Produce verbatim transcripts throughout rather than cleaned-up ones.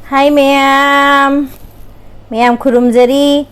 ꯍꯥꯏ ꯃꯌꯥꯝ, ꯃꯌꯥꯝ ꯈꯨꯔꯨꯝꯖꯔꯤ꯫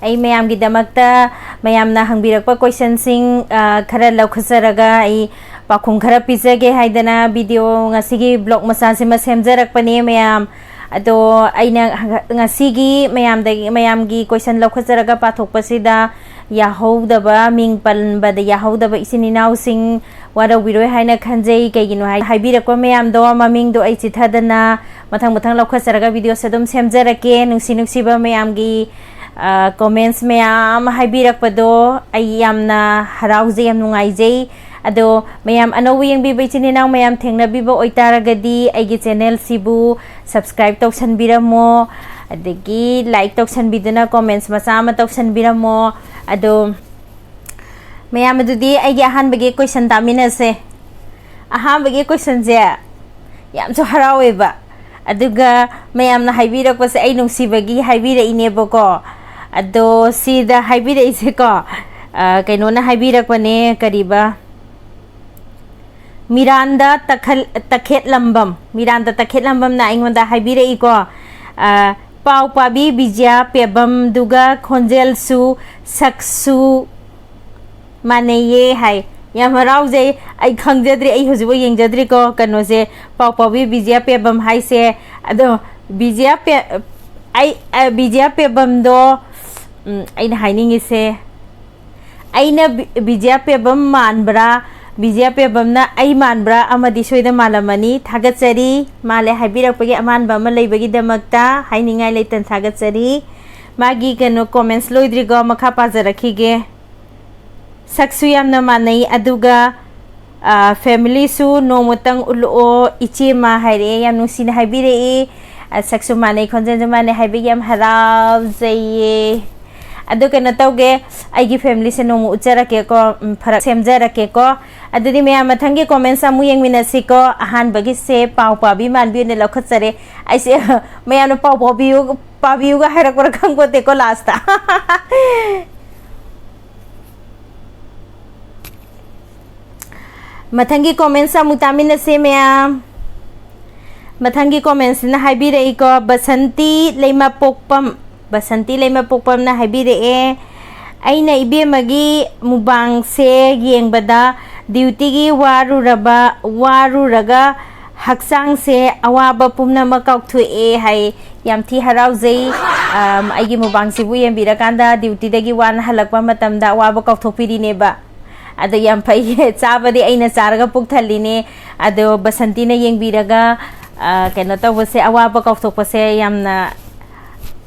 ꯑꯩ ꯃꯌꯥꯝꯒꯤꯗꯃꯛꯇ ꯃꯌꯥꯝꯅ ꯍꯪꯕꯤꯔꯛꯄ ꯀꯣꯏꯁꯟꯁꯤꯡ, ꯑ, ꯈꯔ ꯂꯧꯈꯠꯆꯔꯒ ꯑꯩ ꯄꯥꯎꯈꯨꯝ ꯈꯔ ꯄꯤꯖꯒꯦ ꯍꯥꯏꯗꯅ ꯚꯤꯗꯤꯑꯣ, ꯉꯁꯤꯒꯤ ꯕ꯭ꯂꯣꯛ ꯃꯆꯥꯁꯤꯃ ꯁꯦꯝꯖꯔꯛꯄꯅꯦ ꯃꯌꯥꯝ꯫ ꯑꯗꯣ ꯑꯩꯅ ꯉꯁꯤꯒꯤ ꯃꯌꯥꯝꯗꯒꯤ, ꯃꯌꯥꯝꯒꯤ ꯀꯣꯏꯁꯟ ꯂꯧꯈꯠꯆꯔꯒ ꯄꯥꯊꯣꯛꯄꯁꯤꯗ ꯌꯥꯍꯧꯗꯕ, ꯃꯤꯡ ꯄꯟꯕꯗ ꯌꯥꯍꯧꯗꯕ ꯏꯆꯤꯟ ꯏꯅꯥꯎꯁꯤꯡ ꯋꯥꯔꯧꯕꯤꯔꯣꯏ ꯍꯥꯏꯅ ꯈꯟꯖꯩ꯫ ꯀꯩꯒꯤꯅꯣ ꯍꯥꯏ-, ꯍꯥꯏꯕꯤꯔꯛꯄ ꯃꯌꯥꯝꯗꯣ ꯃꯃꯤꯡꯗꯣ ꯑꯩ ꯆꯤꯊꯗꯅ ꯃꯊꯪ ꯃꯊꯪ ꯂꯧꯈꯠꯆꯔꯒ ꯚꯤꯗꯤꯑꯣꯁꯦ ꯑꯗꯨꯝ ꯁꯦꯝꯖꯔꯛꯀꯦ꯫ ꯅꯨꯡꯁꯤ ꯅꯨꯡꯁꯤꯕ ꯃꯌꯥꯝꯒꯤ, ꯑ, ꯀꯣꯃꯦꯟꯁ ꯃꯌꯥꯝ ꯍꯥꯏꯕꯤꯔꯛꯄꯗꯣ ꯑꯩ ꯌꯥꯝꯅ ꯍꯔꯥꯎꯖꯩ, ꯌꯥꯝ ꯅꯨꯡꯉꯥꯏꯖꯩ꯫ ꯑꯗꯣ ꯃꯌꯥꯝ ꯑꯅꯧꯕ ꯌꯦꯡꯕꯤꯕ ꯏꯆꯤꯟ ꯏꯅꯥꯎ ꯃꯌꯥꯝ ꯊꯦꯡꯅꯕꯤꯕ ꯑꯣꯏꯇꯥꯔꯒꯗꯤ ꯑꯩꯒꯤ ꯆꯦꯅꯦꯜꯁꯤꯕꯨ subscribe ꯇꯧꯁꯟꯕꯤꯔꯝꯃꯣ, ꯑꯗꯒꯤ like ꯇꯧꯁꯟꯕꯤꯗꯨꯅ comments ꯃꯆꯥ ꯑꯃ ꯇꯧꯁꯟꯕꯤꯔꯝꯃꯣ꯫ ꯑꯗꯣ ꯃꯌꯥꯝ ꯑꯗꯨꯗꯤ ꯑꯩꯒꯤ ꯑꯍꯥꯟꯕꯒꯤ ꯀꯣꯏꯁꯟ ꯇꯥꯃꯤꯟꯅꯁꯦ꯫ ꯑꯍꯥꯟꯕꯒꯤ ꯀꯣꯏꯁꯟꯁꯦ ꯌꯥꯝꯁꯨ ꯍꯔꯥꯎꯋꯦꯕ, ꯑꯗꯨꯒ ꯃꯌꯥꯝꯅ ꯍꯥꯏꯕꯤꯔꯛꯄꯁꯦ ꯑꯩ ꯅꯨꯡꯁꯤꯕꯒꯤ ꯍꯥꯏꯕꯤꯔꯛꯏꯅꯦꯕꯀꯣ꯫ ꯑꯗꯣ ꯁꯤꯗ ꯍꯥꯏꯕꯤꯔꯛꯏꯁꯦꯀꯣ, ꯑ, ꯀꯩꯅꯣꯅ ꯍꯥꯏꯕꯤꯔꯛꯄꯅꯦ, ꯀꯔꯤꯕ, ꯃꯤꯔꯥꯟꯗ ꯇꯈꯠ-, ꯇꯈꯦꯠꯂꯝꯕꯝ, ꯃꯤꯔꯥꯟꯗ ꯇꯈꯦꯠꯂꯝꯕꯝꯅ ꯑꯩꯉꯣꯟꯗ ꯍꯥꯏꯕꯤꯔꯛꯏꯀꯣ, ꯑ, ꯄꯥꯎ ꯄꯥꯕꯤ ꯕꯤꯖ꯭ꯌꯥ ꯄꯦꯕꯝꯗꯨꯒ ꯈꯣꯟꯖꯦꯜꯁꯨ ꯁꯛꯁꯨ ꯃꯥꯟꯅꯩꯌꯦ ꯍꯥꯏ꯫ ꯌꯥꯝ ꯍꯔꯥꯎꯖꯩ꯫ ꯑꯩ ꯈꯪꯖꯗ꯭ꯔꯤ, ꯑꯩ ꯍꯧꯖꯤꯛꯐꯥꯎ ꯌꯦꯡꯖꯗ꯭ꯔꯤꯀꯣ ꯀꯩꯅꯣꯁꯦ, ꯄꯥꯎ ꯄꯥꯎꯕꯤ ꯕꯤꯖ꯭ꯌꯥ ꯄꯦꯕꯝ ꯍꯥꯏꯁꯦ꯫ ꯑꯗꯣ ꯕꯤꯖ꯭ꯌꯥ ꯄꯦ-, ꯑꯩ, ꯑ, ꯕꯤꯖ꯭ꯌꯥ ꯄꯦꯕꯝꯗꯣ, ꯎꯝ, ꯑꯩꯅ ꯍꯥꯏꯅꯤꯡꯉꯤꯁꯦ, ꯑꯩꯅ ꯕꯤ-, ꯕꯤꯖ꯭ꯌꯥ ꯄꯦꯕꯝ ꯃꯥꯟꯕ꯭ꯔꯥ? ꯕꯤꯖ꯭ꯌꯥ ꯄꯦꯕꯝꯅ ꯑꯩ ꯃꯥꯟꯕ꯭ꯔꯥ? ꯑꯃꯗꯤ ꯁꯣꯏꯗ ꯃꯥꯜꯂꯝꯃꯅꯤ꯫ ꯊꯥꯒꯠꯆꯔꯤ꯫ ꯃꯥꯜꯂꯦ ꯍꯥꯏꯕꯤꯔꯛꯄꯒꯤ ꯑꯃꯥꯟꯕ ꯑꯃ ꯂꯩꯕꯒꯤꯗꯃꯛꯇ ꯍꯥꯏꯅꯤꯡꯉꯥꯏ ꯂꯩꯇꯅ ꯊꯥꯒꯠꯆꯔꯤ꯫ ꯃꯥꯒꯤ ꯀꯩꯅꯣ comments ꯂꯣꯏꯗ꯭ꯔꯤꯀꯣ, ꯃꯈꯥ ꯄꯥꯖꯔꯛꯈꯤꯒꯦ꯫ ꯁꯛꯁꯨ ꯌꯥꯝꯅ ꯃꯥꯟꯅꯩ, ꯑꯗꯨꯒ, ꯑ, familyꯁꯨ ꯅꯣꯡꯃꯇꯪ ꯎꯠꯂꯛꯑꯣ ꯏꯆꯦꯃ ꯍꯥꯏꯔꯛꯑꯦ, ꯌꯥꯝ ꯅꯨꯡꯁꯤꯅ ꯍꯥꯏꯕꯤꯔꯛꯏ꯫ ꯑ, ꯁꯛꯁꯨ ꯃꯥꯟꯅꯩ, ꯈꯣꯟꯖꯦꯜꯁꯨ ꯃꯥꯟꯅꯩ ꯍꯥꯏꯕꯒꯤ ꯌꯥꯝ ꯍꯔꯥꯎꯖꯩꯌꯦ꯫ ꯑꯗꯣ ꯀꯩꯅꯣ ꯇꯧꯒꯦ, ꯑꯩꯒꯤ familyꯁꯦ ꯅꯣꯡꯃ ꯎꯠꯆꯔꯛꯀꯦꯀꯣ, ꯎꯝ, ꯐꯔꯛ ꯁꯦꯝꯖꯔꯛꯀꯦꯀꯣ꯫ ꯑꯗꯨꯗꯤ ꯃꯌꯥꯝ ꯃꯊꯪꯒꯤ comments ꯑꯃꯨꯛ ꯌꯦꯡꯃꯤꯟꯅꯁꯤꯀꯣ꯫ ꯑꯍꯥꯟꯕꯒꯤꯁꯦ ꯄꯥꯎ ꯄꯥꯕꯤ ꯃꯥꯟꯕꯤ ꯑꯣꯏꯅ ꯂꯧꯈꯠꯆꯔꯦ꯫ ꯑꯩꯁꯦ ꯃꯌꯥꯝꯅ ꯄꯥꯎ ꯄꯥꯕꯤꯌꯨ, ꯄꯥꯕꯤꯌꯨꯒ ꯍꯥꯏꯔꯛꯄ꯭ꯔꯥ ꯈꯪꯄꯣꯠꯇꯦꯀꯣ lastꯇ꯫ ꯃꯊꯪꯒꯤ comments ꯑꯃꯨꯛ ꯇꯥꯃꯤꯟꯅꯁꯦ ꯃꯌꯥꯝ꯫ ꯃꯊꯪꯒꯤ ꯀꯣꯃꯦꯟꯁꯤꯅ ꯍꯥꯏꯕꯤꯔꯛꯏꯀꯣ, ꯕꯁꯟꯇꯤ ꯂꯩꯃꯄꯣꯛꯄꯝ, ꯕꯁꯟꯇꯤ ꯂꯩꯃꯄꯣꯛꯄꯝꯅ ꯍꯥꯏꯕꯤꯔꯛꯑꯦ, "ꯑꯩꯅ ꯏꯕꯦꯝꯃꯒꯤ ꯃꯨꯕꯥꯡꯁꯦ ꯌꯦꯡꯕꯗ ꯗ꯭ꯌꯨꯇꯤꯒꯤ ꯋꯥꯔꯨꯔꯕ, ꯋꯥꯔꯨꯔꯒ ꯍꯛꯆꯥꯡꯁꯦ ꯑꯋꯥꯕ ꯄꯨꯝꯅꯃꯛ ꯀꯥꯎꯊꯣꯛꯑꯦ" ꯍꯥꯏ꯫ ꯌꯥꯝ ꯊꯤ ꯍꯔꯥꯎꯖꯩ꯫ ꯑꯝ, ꯑꯩꯒꯤ ꯃꯨꯕꯥꯡꯁꯤꯕꯨ ꯌꯦꯡꯕꯤꯔꯀꯥꯟꯗ ꯗ꯭ꯌꯨꯇꯤꯗꯒꯤ ꯋꯥꯅ ꯍꯜꯂꯛꯄ ꯃꯇꯝꯗ ꯑꯋꯥꯕ ꯀꯥꯎꯊꯣꯛꯄꯤꯔꯤꯅꯦꯕ꯫ ꯑꯗꯣ ꯌꯥꯝ ꯐꯩꯌꯦ, ꯆꯥꯕꯗꯤ ꯑꯩꯅ ꯆꯥꯔꯒ ꯄꯨꯛ ꯊꯜꯂꯤꯅꯦ꯫ ꯑꯗꯣ ꯕꯁꯟꯇꯤꯅ ꯌꯦꯡꯕꯤꯔꯒ, ꯑ, ꯀꯩꯅꯣ ꯇꯧꯕꯁꯦ, ꯑꯋꯥꯕ ꯀꯥꯎꯊꯣꯛꯄꯁꯦ ꯌꯥꯝꯅ,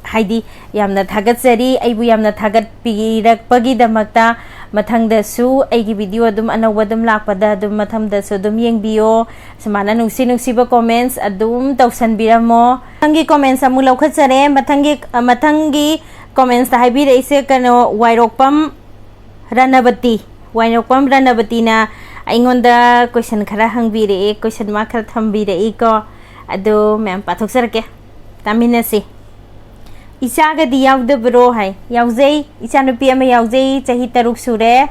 ꯍꯥꯏꯗꯤ, ꯌꯥꯝꯅ ꯊꯥꯒꯠꯆꯔꯤ꯫ ꯑꯩꯕꯨ ꯌꯥꯝꯅ ꯊꯥꯒꯠꯄꯤꯔꯛꯄꯒꯤꯗꯃꯛꯇ ꯃꯊꯪꯗꯁꯨ ꯑꯩꯒꯤ ꯚꯤꯗꯤꯑꯣ ꯑꯗꯨꯝ ꯑꯅꯧꯕ ꯑꯗꯨꯝ ꯂꯥꯛꯄꯗ ꯑꯗꯨꯝ ꯃꯊꯪꯗꯁꯨ ꯑꯗꯨꯝ ꯌꯦꯡꯕꯤꯌꯣ꯫ ꯁꯨꯃꯥꯏꯅ ꯅꯨꯡꯁꯤ ꯅꯨꯡꯁꯤꯕ ꯀꯣꯃꯦꯟꯁ ꯑꯗꯨꯝ ꯇꯧꯁꯟꯕꯤꯔꯝꯃꯣ꯫ ꯃꯊꯪꯒꯤ ꯀꯣꯃꯦꯟꯁ ꯑꯃꯨꯛ ꯂꯧꯈꯠꯆꯔꯦ꯫ ꯃꯊꯪꯒꯤ, ꯃꯊꯪꯒꯤ ꯀꯣꯃꯦꯟꯁꯇ ꯍꯥꯏꯕꯤꯔꯛꯏꯁꯦ ꯀꯩꯅꯣ, ꯋꯥꯏꯔꯣꯛꯄꯝ ꯔꯅꯕꯇꯤ, ꯋꯥꯏꯔꯣꯛꯄꯝ ꯔꯅꯕꯇꯤꯅ ꯑꯩꯉꯣꯟꯗ ꯀꯣꯏꯁꯟ ꯈꯔ ꯍꯪꯕꯤꯔꯛꯑꯦ, ꯀꯣꯏꯁꯟ ꯃꯥ ꯈꯔ ꯊꯝꯕꯤꯔꯛꯏꯀꯣ꯫ ꯑꯗꯨ ꯃꯌꯥꯝ ꯄꯥꯊꯣꯛꯆꯔꯛꯀꯦ, ꯇꯥꯃꯤꯟꯅꯁꯤ꯫ "ꯏꯆꯥꯒꯗꯤ ꯌꯥꯎꯗꯕ꯭ꯔꯣ?" ꯍꯥꯏ꯫ ꯌꯥꯎꯖꯩ, ꯏꯆꯥꯅꯨꯄꯤ ꯑꯃ ꯌꯥꯎꯖꯩ, ꯆꯍꯤ ꯇꯔꯨꯛ ꯁꯨꯔꯦ꯫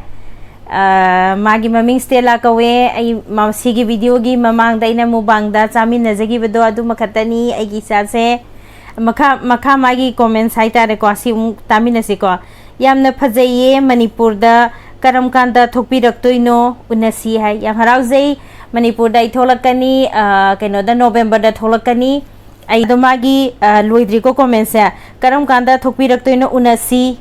ꯑ, ꯃꯥꯒꯤ ꯃꯃꯤꯡ ꯁ꯭ꯇꯦꯂꯥ ꯀꯧꯋꯦ꯫ ꯑꯩ ꯃ-, ꯁꯤꯒꯤ ꯚꯤꯗꯤꯑꯣꯒꯤ ꯃꯃꯥꯡꯗ ꯑꯩꯅ ꯃꯨꯕꯥꯡꯗ ꯆꯥꯃꯤꯟꯅꯖꯈꯤꯕꯗꯣ ꯑꯗꯨꯃꯈꯛꯇꯅꯤ ꯑꯩꯒꯤ ꯏꯆꯥꯁꯦ꯫ ꯃꯈꯥ, ꯃꯈꯥ ꯃꯥꯒꯤ ꯀꯣꯃꯦꯟꯁ ꯍꯥꯏꯇꯥꯔꯦꯀꯣ, ꯁꯤ ꯑꯃꯨꯛ ꯇꯥꯃꯤꯟꯅꯁꯤꯀꯣ꯫ "ꯌꯥꯝꯅ ꯐꯖꯩꯌꯦ, ꯃꯅꯤꯄꯨꯔꯗ ꯀꯔꯝ ꯀꯥꯟꯗ ꯊꯣꯛꯄꯤꯔꯛꯇꯣꯏꯅꯣ? ꯎꯅꯁꯤ" ꯍꯥꯏ꯫ ꯌꯥꯝ ꯍꯔꯥꯎꯖꯩ꯫ ꯃꯅꯤꯄꯨꯔꯗ ꯑꯩ ꯊꯣꯛꯂꯛꯀꯅꯤ, ꯑ, ꯀꯩꯅꯣꯗ, ꯅꯣꯕꯦꯝꯕꯔꯗ ꯊꯣꯛꯂꯛꯀꯅꯤ꯫ ꯑꯩꯗꯣ ꯃꯥꯒꯤ, ꯑ, ꯂꯣꯏꯗ꯭ꯔꯤꯀꯣ ꯀꯣꯃꯦꯟꯁꯦ꯫ "ꯀꯔꯝ ꯀꯥꯟꯗ ꯊꯣꯛꯄꯤꯔꯛꯇꯣꯏꯅꯣ? ꯎꯅꯁꯤ"꯫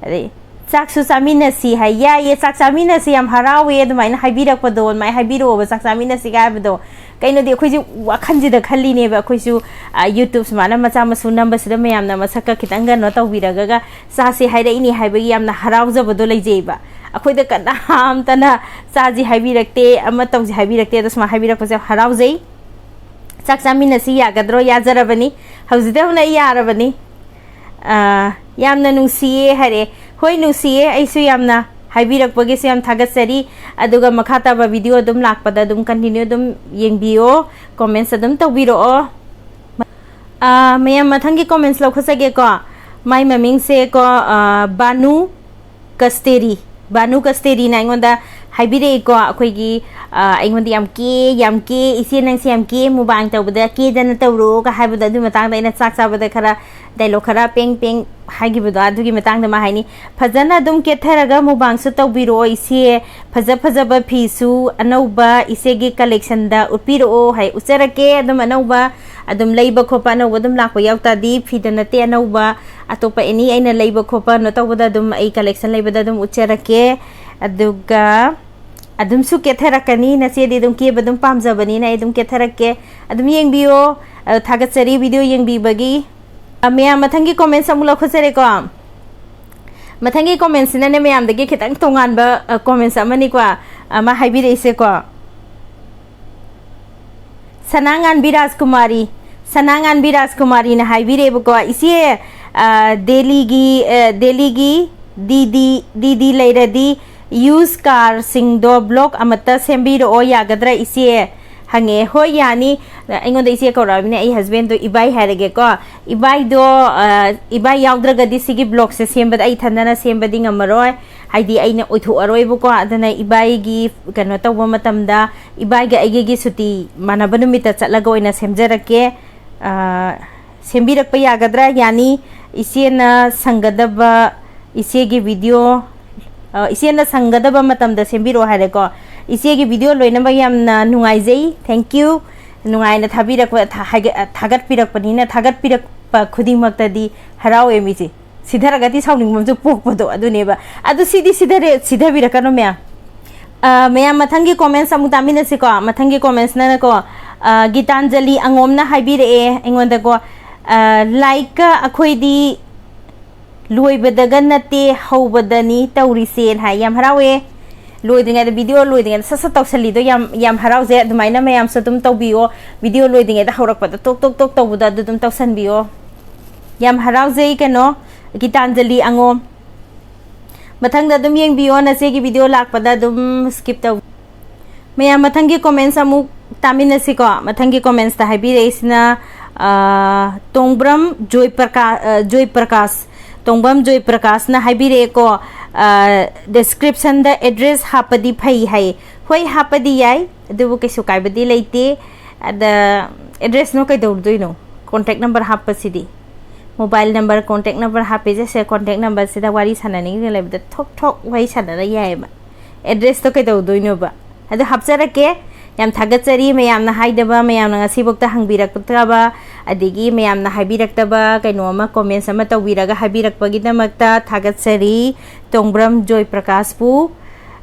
ꯑꯗꯩ, "ꯆꯥꯛꯁꯨ ꯆꯥꯃꯤꯟꯅꯁꯤ" ꯍꯥꯏ꯫ "ꯌꯥꯏꯌꯦ, ꯆꯥꯛ ꯆꯥꯃꯤꯟꯅꯁꯤ"꯫ ꯌꯥꯝ ꯍꯔꯥꯎꯋꯦ ꯑꯗꯨꯃꯥꯏꯅ ꯍꯥꯏꯕꯤꯔꯛꯄꯗꯣ, ꯑꯗꯨꯃꯥꯏꯅ ꯍꯥꯏꯕꯤꯔꯛꯑꯣꯕ, "ꯆꯥꯛ ꯆꯥꯃꯤꯟꯅꯁꯤꯒ" ꯍꯥꯏꯕꯗꯣ꯫ ꯀꯩꯅꯣꯗꯤ ꯑꯩꯈꯣꯏꯁꯨ ꯋꯥꯈꯜꯁꯤꯗ ꯈꯜꯂꯤꯅꯦꯕ, ꯑꯩꯈꯣꯏꯁꯨ, ꯑ, YouTube ꯁꯨꯃꯥꯏꯅ ꯃꯆꯥ ꯃꯁꯨ ꯅꯝꯕꯁꯤꯗ ꯃꯌꯥꯝꯅ ꯃꯁꯛꯀ ꯈꯤꯇꯪ ꯀꯩꯅꯣ ꯇꯧꯕꯤꯔꯒ ꯆꯥꯁꯦ ꯍꯥꯏꯔꯛꯏꯅꯦ ꯍꯥꯏꯕꯒꯤ ꯌꯥꯝꯅ ꯍꯔꯥꯎꯖꯕꯗꯣ ꯂꯩꯖꯩꯕ꯫ ꯑꯩꯈꯣꯏꯗ ꯀꯅꯥꯝꯇꯅ ꯆꯥꯁꯤ ꯍꯥꯏꯕꯤꯔꯛꯇꯦ, ꯑꯃ ꯇꯧꯁꯤ ꯍꯥꯏꯕꯤꯔꯛꯇꯦ, ꯑꯗꯣ ꯁꯨꯃꯥꯏꯅ ꯍꯥꯏꯕꯤꯔꯛꯄꯁꯦ ꯌꯥꯝ ꯍꯔꯥꯎꯖꯩ꯫ "ꯆꯥꯛ ꯆꯥꯃꯤꯟꯅꯁꯤ ꯌꯥꯒꯗ꯭ꯔꯣ?" ꯌꯥꯖꯔꯕꯅꯤ, ꯍꯧꯖꯤꯛꯇꯩ ꯍꯧꯅ ꯑꯩ ꯌꯥꯔꯕꯅꯤ꯫ ꯑ, "ꯌꯥꯝꯅ ꯅꯨꯡꯁꯤꯌꯦ" ꯍꯥꯏꯔꯛꯑꯦ꯫ ꯍꯣꯏ, ꯅꯨꯡꯁꯤꯌꯦ, ꯑꯩꯁꯨ ꯌꯥꯝꯅ ꯍꯥꯏꯕꯤꯔꯛꯄꯒꯤꯁꯨ ꯌꯥꯝ ꯊꯥꯒꯠꯆꯔꯤ꯫ ꯑꯗꯨꯒ ꯃꯈꯥ ꯇꯥꯕ ꯚꯤꯗꯤꯑꯣ ꯑꯗꯨꯝ ꯂꯥꯛꯄꯗ ꯑꯗꯨꯝ ꯀꯟꯇꯤꯅ꯭ꯌꯨ ꯑꯗꯨꯝ ꯌꯦꯡꯕꯤꯌꯣ, ꯀꯣꯃꯦꯟꯁ ꯑꯗꯨꯝ ꯇꯧꯕꯤꯔꯛꯑꯣ꯫ ꯑ, ꯃꯌꯥꯝ, ꯃꯊꯪꯒꯤ ꯀꯣꯃꯦꯟꯁ ꯂꯧꯈꯠꯆꯒꯦꯀꯣ꯫ ꯃꯥꯏ ꯃꯃꯤꯡꯁꯦ ꯀꯣ, ꯑ, ꯕꯥꯅꯨ ꯀꯁꯇꯦꯔꯤ, ꯕꯥꯅꯨ ꯀꯁꯇꯦꯔꯤꯅ ꯑꯩꯉꯣꯟꯗ ꯍꯥꯏꯕꯤꯔꯛꯏꯀꯣ꯫ ꯑꯩꯈꯣꯏꯒꯤ ꯑ, ꯑꯩꯉꯣꯟꯗ ꯌꯥꯝ ꯀꯦ, ꯌꯥꯝ ꯀꯦ, ꯏꯆꯦ ꯅꯪꯁꯦ ꯌꯥꯝ ꯀꯦ, ꯃꯨꯕꯥꯡ ꯇꯧꯕꯗ ꯀꯦꯗꯅ ꯇꯧꯔꯣꯒ ꯍꯥꯏꯕꯗꯣ, ꯑꯗꯨ ꯃꯇꯥꯡꯗ ꯑꯩꯅ ꯆꯥꯛ ꯆꯥꯕꯗ ꯈꯔ ꯗꯥꯏꯂꯣꯛ ꯈꯔ ꯄꯦꯡ ꯄꯦꯡ ꯍꯥꯏꯈꯤꯕꯗꯣ, ꯑꯗꯨꯒꯤ ꯃꯇꯥꯡꯗ ꯃꯥ ꯍꯥꯏꯅꯤ, "ꯐꯖꯅ ꯑꯗꯨꯝ ꯀꯦꯊꯔꯒ ꯃꯨꯕꯥꯡꯁꯨ ꯇꯧꯕꯤꯔꯛꯑꯣ ꯏꯆꯦ, ꯐꯖ ꯐꯖꯕ ꯐꯤꯁꯨ ꯑꯅꯧꯕ ꯏꯆꯦꯒꯤ ꯀꯂꯦꯛꯁꯟꯗ ꯎꯠꯄꯤꯔꯛꯑꯣ" ꯍꯥꯏ꯫ ꯎꯠꯆꯔꯛꯀꯦ꯫ ꯑꯗꯨꯝ ꯑꯅꯧꯕ ꯑꯗꯨꯝ ꯂꯩꯕ ꯈꯣꯠꯄ, ꯑꯅꯧꯕ ꯑꯗꯨꯝ ꯂꯥꯛꯄ ꯌꯥꯎ ꯇꯥꯔꯗꯤ, ꯐꯤꯗ ꯅꯠꯇꯦ, ꯑꯅꯧꯕ ꯑꯇꯣꯞꯄ ꯑꯦꯅꯤ ꯑꯩꯅ ꯂꯩꯕ ꯈꯣꯠꯄ ꯀꯩꯅꯣ ꯇꯧꯕꯗ ꯑꯗꯨꯝ ꯑꯩ ꯀꯂꯦꯛꯁꯟ ꯂꯩꯕꯗ ꯑꯗꯨꯝ ꯎꯠꯆꯔꯛꯀꯦ꯫ ꯑꯗꯨꯒ ꯑꯗꯨꯝꯁꯨ ꯀꯦꯊꯔꯛꯀꯅꯤ꯫ ꯅꯆꯦꯗꯤ ꯑꯗꯨꯝ ꯀꯦꯕ ꯑꯗꯨꯝ ꯄꯥꯝꯖꯕꯅꯤꯅ ꯑꯩ ꯑꯗꯨꯝ ꯀꯦꯊꯔꯛꯀꯦ꯫ ꯑꯗꯨꯝ ꯌꯦꯡꯕꯤꯌꯣ꯫ ꯑ, ꯊꯥꯒꯠꯆꯔꯤ ꯚꯤꯗꯤꯑꯣ ꯌꯦꯡꯕꯤꯕꯒꯤ꯫ ꯑ, ꯃꯌꯥꯝ, ꯃꯊꯪꯒꯤ ꯀꯣꯃꯦꯟꯁ ꯑꯃꯨꯛ ꯂꯧꯈꯠꯆꯔꯦꯀꯣ꯫ ꯃꯊꯪꯒꯤ ꯀꯣꯃꯦꯟꯁꯤꯅꯅꯦ, ꯃꯌꯥꯝꯗꯒꯤ ꯈꯤꯇꯪ ꯇꯣꯉꯥꯟꯕ, ꯑ, ꯀꯣꯃꯦꯟꯁ ꯑꯃꯅꯤꯀꯣ, ꯑꯃ ꯍꯥꯏꯕꯤꯔꯛꯏꯁꯦꯀꯣ꯫ ꯁꯅꯥꯉꯥꯟꯕꯤ ꯔꯥꯖꯀꯨꯃꯥꯔꯤ, ꯁꯅꯥꯉꯥꯟꯕꯤ ꯔꯥꯖꯀꯨꯃꯥꯔꯤꯅ ꯍꯥꯏꯕꯤꯔꯦꯕꯀꯣ, "ꯏꯆꯦ, ꯑ, ꯗꯦꯜꯂꯤꯒꯤ, ꯑ, ꯗꯦꯜꯂꯤꯒꯤ ꯗꯤ ꯗꯤ, ꯗꯤ ꯗꯤ ꯂꯩꯔꯗꯤ ꯌꯨꯁ ꯀꯥꯔꯁꯤꯡꯗꯣ ꯕ꯭ꯂꯣꯛ ꯑꯃꯠꯇ ꯁꯦꯝꯕꯤꯔꯛꯑꯣ ꯌꯥꯒꯗ꯭ꯔꯥ ꯏꯆꯦ?" ꯍꯪꯉꯛꯑꯦ꯫ "ꯍꯣꯏ, ꯌꯥꯅꯤ"꯫ ꯑꯩꯉꯣꯟꯗ ꯏꯆꯦ ꯀꯧꯔꯛꯑꯕꯅꯤꯅ ꯑꯩ ꯍꯁꯕꯦꯟꯗꯣ ꯏꯕꯥꯏ ꯍꯥꯏꯔꯒꯦꯀꯣ꯫ ꯏꯕꯥꯏꯗꯣ, ꯑ, ꯏꯕꯥꯏ ꯌꯥꯎꯗ꯭ꯔꯒꯗꯤ ꯁꯤꯒꯤ ꯕ꯭ꯂꯣꯛꯁꯦ ꯁꯦꯝꯕꯗ ꯑꯩ ꯏꯊꯟꯗꯅ ꯁꯦꯝꯕꯗꯤ ꯉꯝꯃꯔꯣꯏ, ꯍꯥꯏꯗꯤ ꯑꯩꯅ ꯑꯣꯏꯊꯣꯛꯑꯔꯣꯏꯕꯀꯣ꯫ ꯑꯗꯨꯅ ꯏꯕꯥꯏꯒꯤ ꯀꯩꯅꯣ ꯇꯧꯕ ꯃꯇꯝꯗ, ꯏꯕꯥꯏꯒ ꯑꯩꯒꯒꯤ ꯁꯨꯇꯤ ꯃꯥꯟꯅꯕ ꯅꯨꯃꯤꯠꯇ ꯆꯠꯂꯒ ꯑꯣꯏꯅ ꯁꯦꯝꯖꯔꯛꯀꯦ꯫ ꯑ, ꯁꯦꯝꯕꯤꯔꯛꯄ ꯌꯥꯒꯗ꯭ꯔꯥ? ꯌꯥꯅꯤ꯫ ꯏꯆꯦꯅ ꯁꯪꯒꯗꯕ, ꯏꯆꯦꯒꯤ ꯚꯤꯗꯤꯑꯣ, ꯑ, ꯏꯆꯦꯅ ꯁꯪꯒꯗꯕ ꯃꯇꯝꯗ ꯁꯦꯝꯕꯤꯔꯛꯑꯣ ꯍꯥꯏꯔꯦꯀꯣ꯫ ꯏꯆꯦꯒꯤ ꯚꯤꯗꯤꯑꯣ ꯂꯣꯏꯅꯃꯛ ꯌꯥꯝꯅ ꯅꯨꯡꯉꯥꯏꯖꯩ꯫ Thank you꯫ ꯅꯨꯡꯉꯥꯏꯅ ꯊꯥꯕꯤꯔꯛꯄ, ꯊꯥ-, ꯍꯥꯏꯒ-, ꯑ, ꯊꯥꯒꯠꯄꯤꯔꯛꯄꯅꯤꯅ, ꯊꯥꯒꯠꯄꯤꯔꯛꯄ ꯈꯨꯗꯤꯡꯃꯛꯇꯗꯤ ꯍꯔꯥꯎꯋꯦ ꯃꯤꯁꯦ꯫ ꯁꯤꯊꯔꯒꯗꯤ ꯁꯥꯎꯅꯤꯡꯕ ꯑꯃꯁꯨ ꯄꯣꯛꯄꯗꯣ, ꯑꯗꯨꯅꯦꯕ꯫ ꯑꯗꯨ ꯁꯤꯗꯤ ꯁꯤꯊꯔꯦ, ꯁꯤꯊꯕꯤꯔꯛꯀꯅꯨ ꯃꯌꯥꯝ꯫ ꯑ, ꯃꯌꯥꯝ, ꯃꯊꯪꯒꯤ ꯀꯣꯃꯦꯟꯁ ꯑꯃꯨꯛ ꯇꯥꯃꯤꯟꯅꯁꯤꯀꯣ꯫ ꯃꯊꯪꯒꯤ ꯀꯣꯃꯦꯟꯁꯅꯀꯣ, ꯑ, ꯒꯤꯇꯥꯟꯖꯂꯤ ꯑꯉꯣꯝꯅ ꯍꯥꯏꯕꯤꯔꯛꯑꯦ ꯑꯩꯉꯣꯟꯗꯀꯣ, ꯑ, "ꯂꯥꯏꯛꯀ ꯑꯩꯈꯣꯏꯗꯤ ꯂꯣꯏꯕꯗꯒ ꯅꯠꯇꯦ, ꯍꯧꯕꯗꯅꯤ ꯇꯧꯔꯤꯁꯦꯅ" ꯍꯥꯏ꯫ ꯌꯥꯝ ꯍꯔꯥꯎꯋꯦ꯫ ꯂꯣꯏꯗ꯭ꯔꯤꯉꯩꯗ, ꯚꯤꯗꯤꯑꯣ ꯂꯣꯏꯗ꯭ꯔꯤꯉꯩꯗ ꯁꯠ ꯁꯠ ꯇꯧꯁꯜꯂꯤꯗꯣ ꯌꯥꯝ, ꯌꯥꯝ ꯍꯔꯥꯎꯖꯩ꯫ ꯑꯗꯨꯃꯥꯏꯅ ꯃꯌꯥꯝꯁꯨ ꯑꯗꯨꯝ ꯇꯧꯕꯤꯌꯣ꯫ ꯚꯤꯗꯤꯑꯣ ꯂꯣꯏꯗ꯭ꯔꯤꯉꯩꯗ ꯍꯧꯔꯛꯄꯗ ꯇꯣꯛ ꯇꯣꯛ ꯇꯣꯛ ꯇꯧꯕꯗꯣ ꯑꯗꯨ ꯑꯗꯨꯝ ꯇꯧꯁꯟꯕꯤꯌꯣ꯫ ꯌꯥꯝ ꯍꯔꯥꯎꯖꯩ ꯀꯩꯅꯣ, ꯒꯤꯇꯥꯟꯖꯂꯤ ꯑꯉꯣꯝ꯫ ꯃꯊꯪꯗ ꯑꯗꯨꯝ ꯌꯦꯡꯕꯤꯌꯣ, ꯅꯆꯦꯒꯤ ꯚꯤꯗꯤꯑꯣ ꯂꯥꯛꯄꯗ ꯑꯗꯨꯝ skip ꯇꯧ꯫ ꯃꯌꯥꯝ, ꯃꯊꯪꯒꯤ ꯀꯣꯃꯦꯟꯁ ꯑꯃꯨꯛ ꯇꯥꯃꯤꯟꯅꯁꯤꯀꯣ꯫ ꯃꯊꯪꯒꯤ ꯀꯣꯃꯦꯟꯁꯇ ꯍꯥꯏꯕꯤꯔꯛꯏꯁꯤꯅ, ꯑ, ꯇꯣꯡꯕ꯭ꯔꯝ ꯖꯣꯏ ꯄ꯭ꯔꯀꯥ-, ꯑ, ꯖꯣꯏ ꯄ꯭ꯔꯀꯥꯁ꯫ ꯇꯣꯡꯕꯝ ꯖꯣꯏ ꯄ꯭ꯔꯀꯥꯁꯅ ꯍꯥꯏꯕꯤꯔꯛꯑꯦꯀꯣ, ꯗꯤꯁꯀ꯭ꯔꯤꯞꯁꯟꯗ ꯑꯦꯗ꯭ꯔꯦꯁ ꯍꯥꯞꯄꯗꯤ ꯐꯩ ꯍꯥꯏ꯫ ꯍꯣꯏ, ꯍꯥꯞꯄꯗꯤ ꯌꯥꯏ, ꯑꯗꯨꯕꯨ ꯀꯩꯁꯨ ꯀꯥꯏꯕꯗꯤ ꯂꯩꯇꯦ꯫ ꯑꯗ ꯑꯦꯗ꯭ꯔꯦꯁꯅꯣ ꯀꯩꯗꯧꯗꯣꯏꯅꯣ? ꯀꯣꯟꯇꯦꯛ ꯅꯝꯕꯔ ꯍꯥꯞꯄꯁꯤꯗꯤ, ꯃꯣꯕꯥꯏꯜ ꯅꯝꯕꯔ, ꯀꯣꯟꯇꯦꯛ ꯅꯝꯕꯔ ꯍꯥꯞꯄꯤꯁꯦ, ꯁꯦ ꯀꯣꯟꯇꯦꯛ ꯅꯝꯕꯔꯁꯤꯗ ꯋꯥꯔꯤ ꯁꯥꯟꯅꯅꯤꯡꯉꯤ ꯂꯩꯕꯗ ꯊꯣꯛ ꯊꯣꯛ ꯋꯥꯔꯤ ꯁꯥꯟꯅꯔ ꯌꯥꯏꯑꯕ꯫ ꯑꯦꯗ꯭ꯔꯦꯁꯇꯣ ꯀꯩꯗꯧꯗꯣꯏꯅꯣꯕ? ꯑꯗꯨ ꯍꯥꯞꯆꯔꯛꯀꯦ꯫ ꯌꯥꯝ ꯊꯥꯒꯠꯆꯔꯤ ꯃꯌꯥꯝꯅ ꯍꯥꯏꯗꯕ, ꯃꯌꯥꯝꯅ ꯉꯁꯤꯐꯥꯎꯗ ꯍꯪꯕꯤꯔꯛꯇ꯭ꯔꯕ, ꯑꯗꯒꯤ ꯃꯌꯥꯝꯅ ꯍꯥꯏꯕꯤꯔꯛꯇꯕ ꯀꯩꯅꯣ ꯑꯃ, ꯀꯣꯃꯦꯟꯁ ꯑꯃ ꯇꯧꯕꯤꯔꯒ ꯍꯥꯏꯕꯤꯔꯛꯄꯒꯤꯗꯃꯛꯇ ꯊꯥꯒꯠꯆꯔꯤ ꯇꯣꯡꯕ꯭ꯔꯝ ꯖꯣꯏ ꯄ꯭ꯔꯀꯥꯁꯄꯨ꯫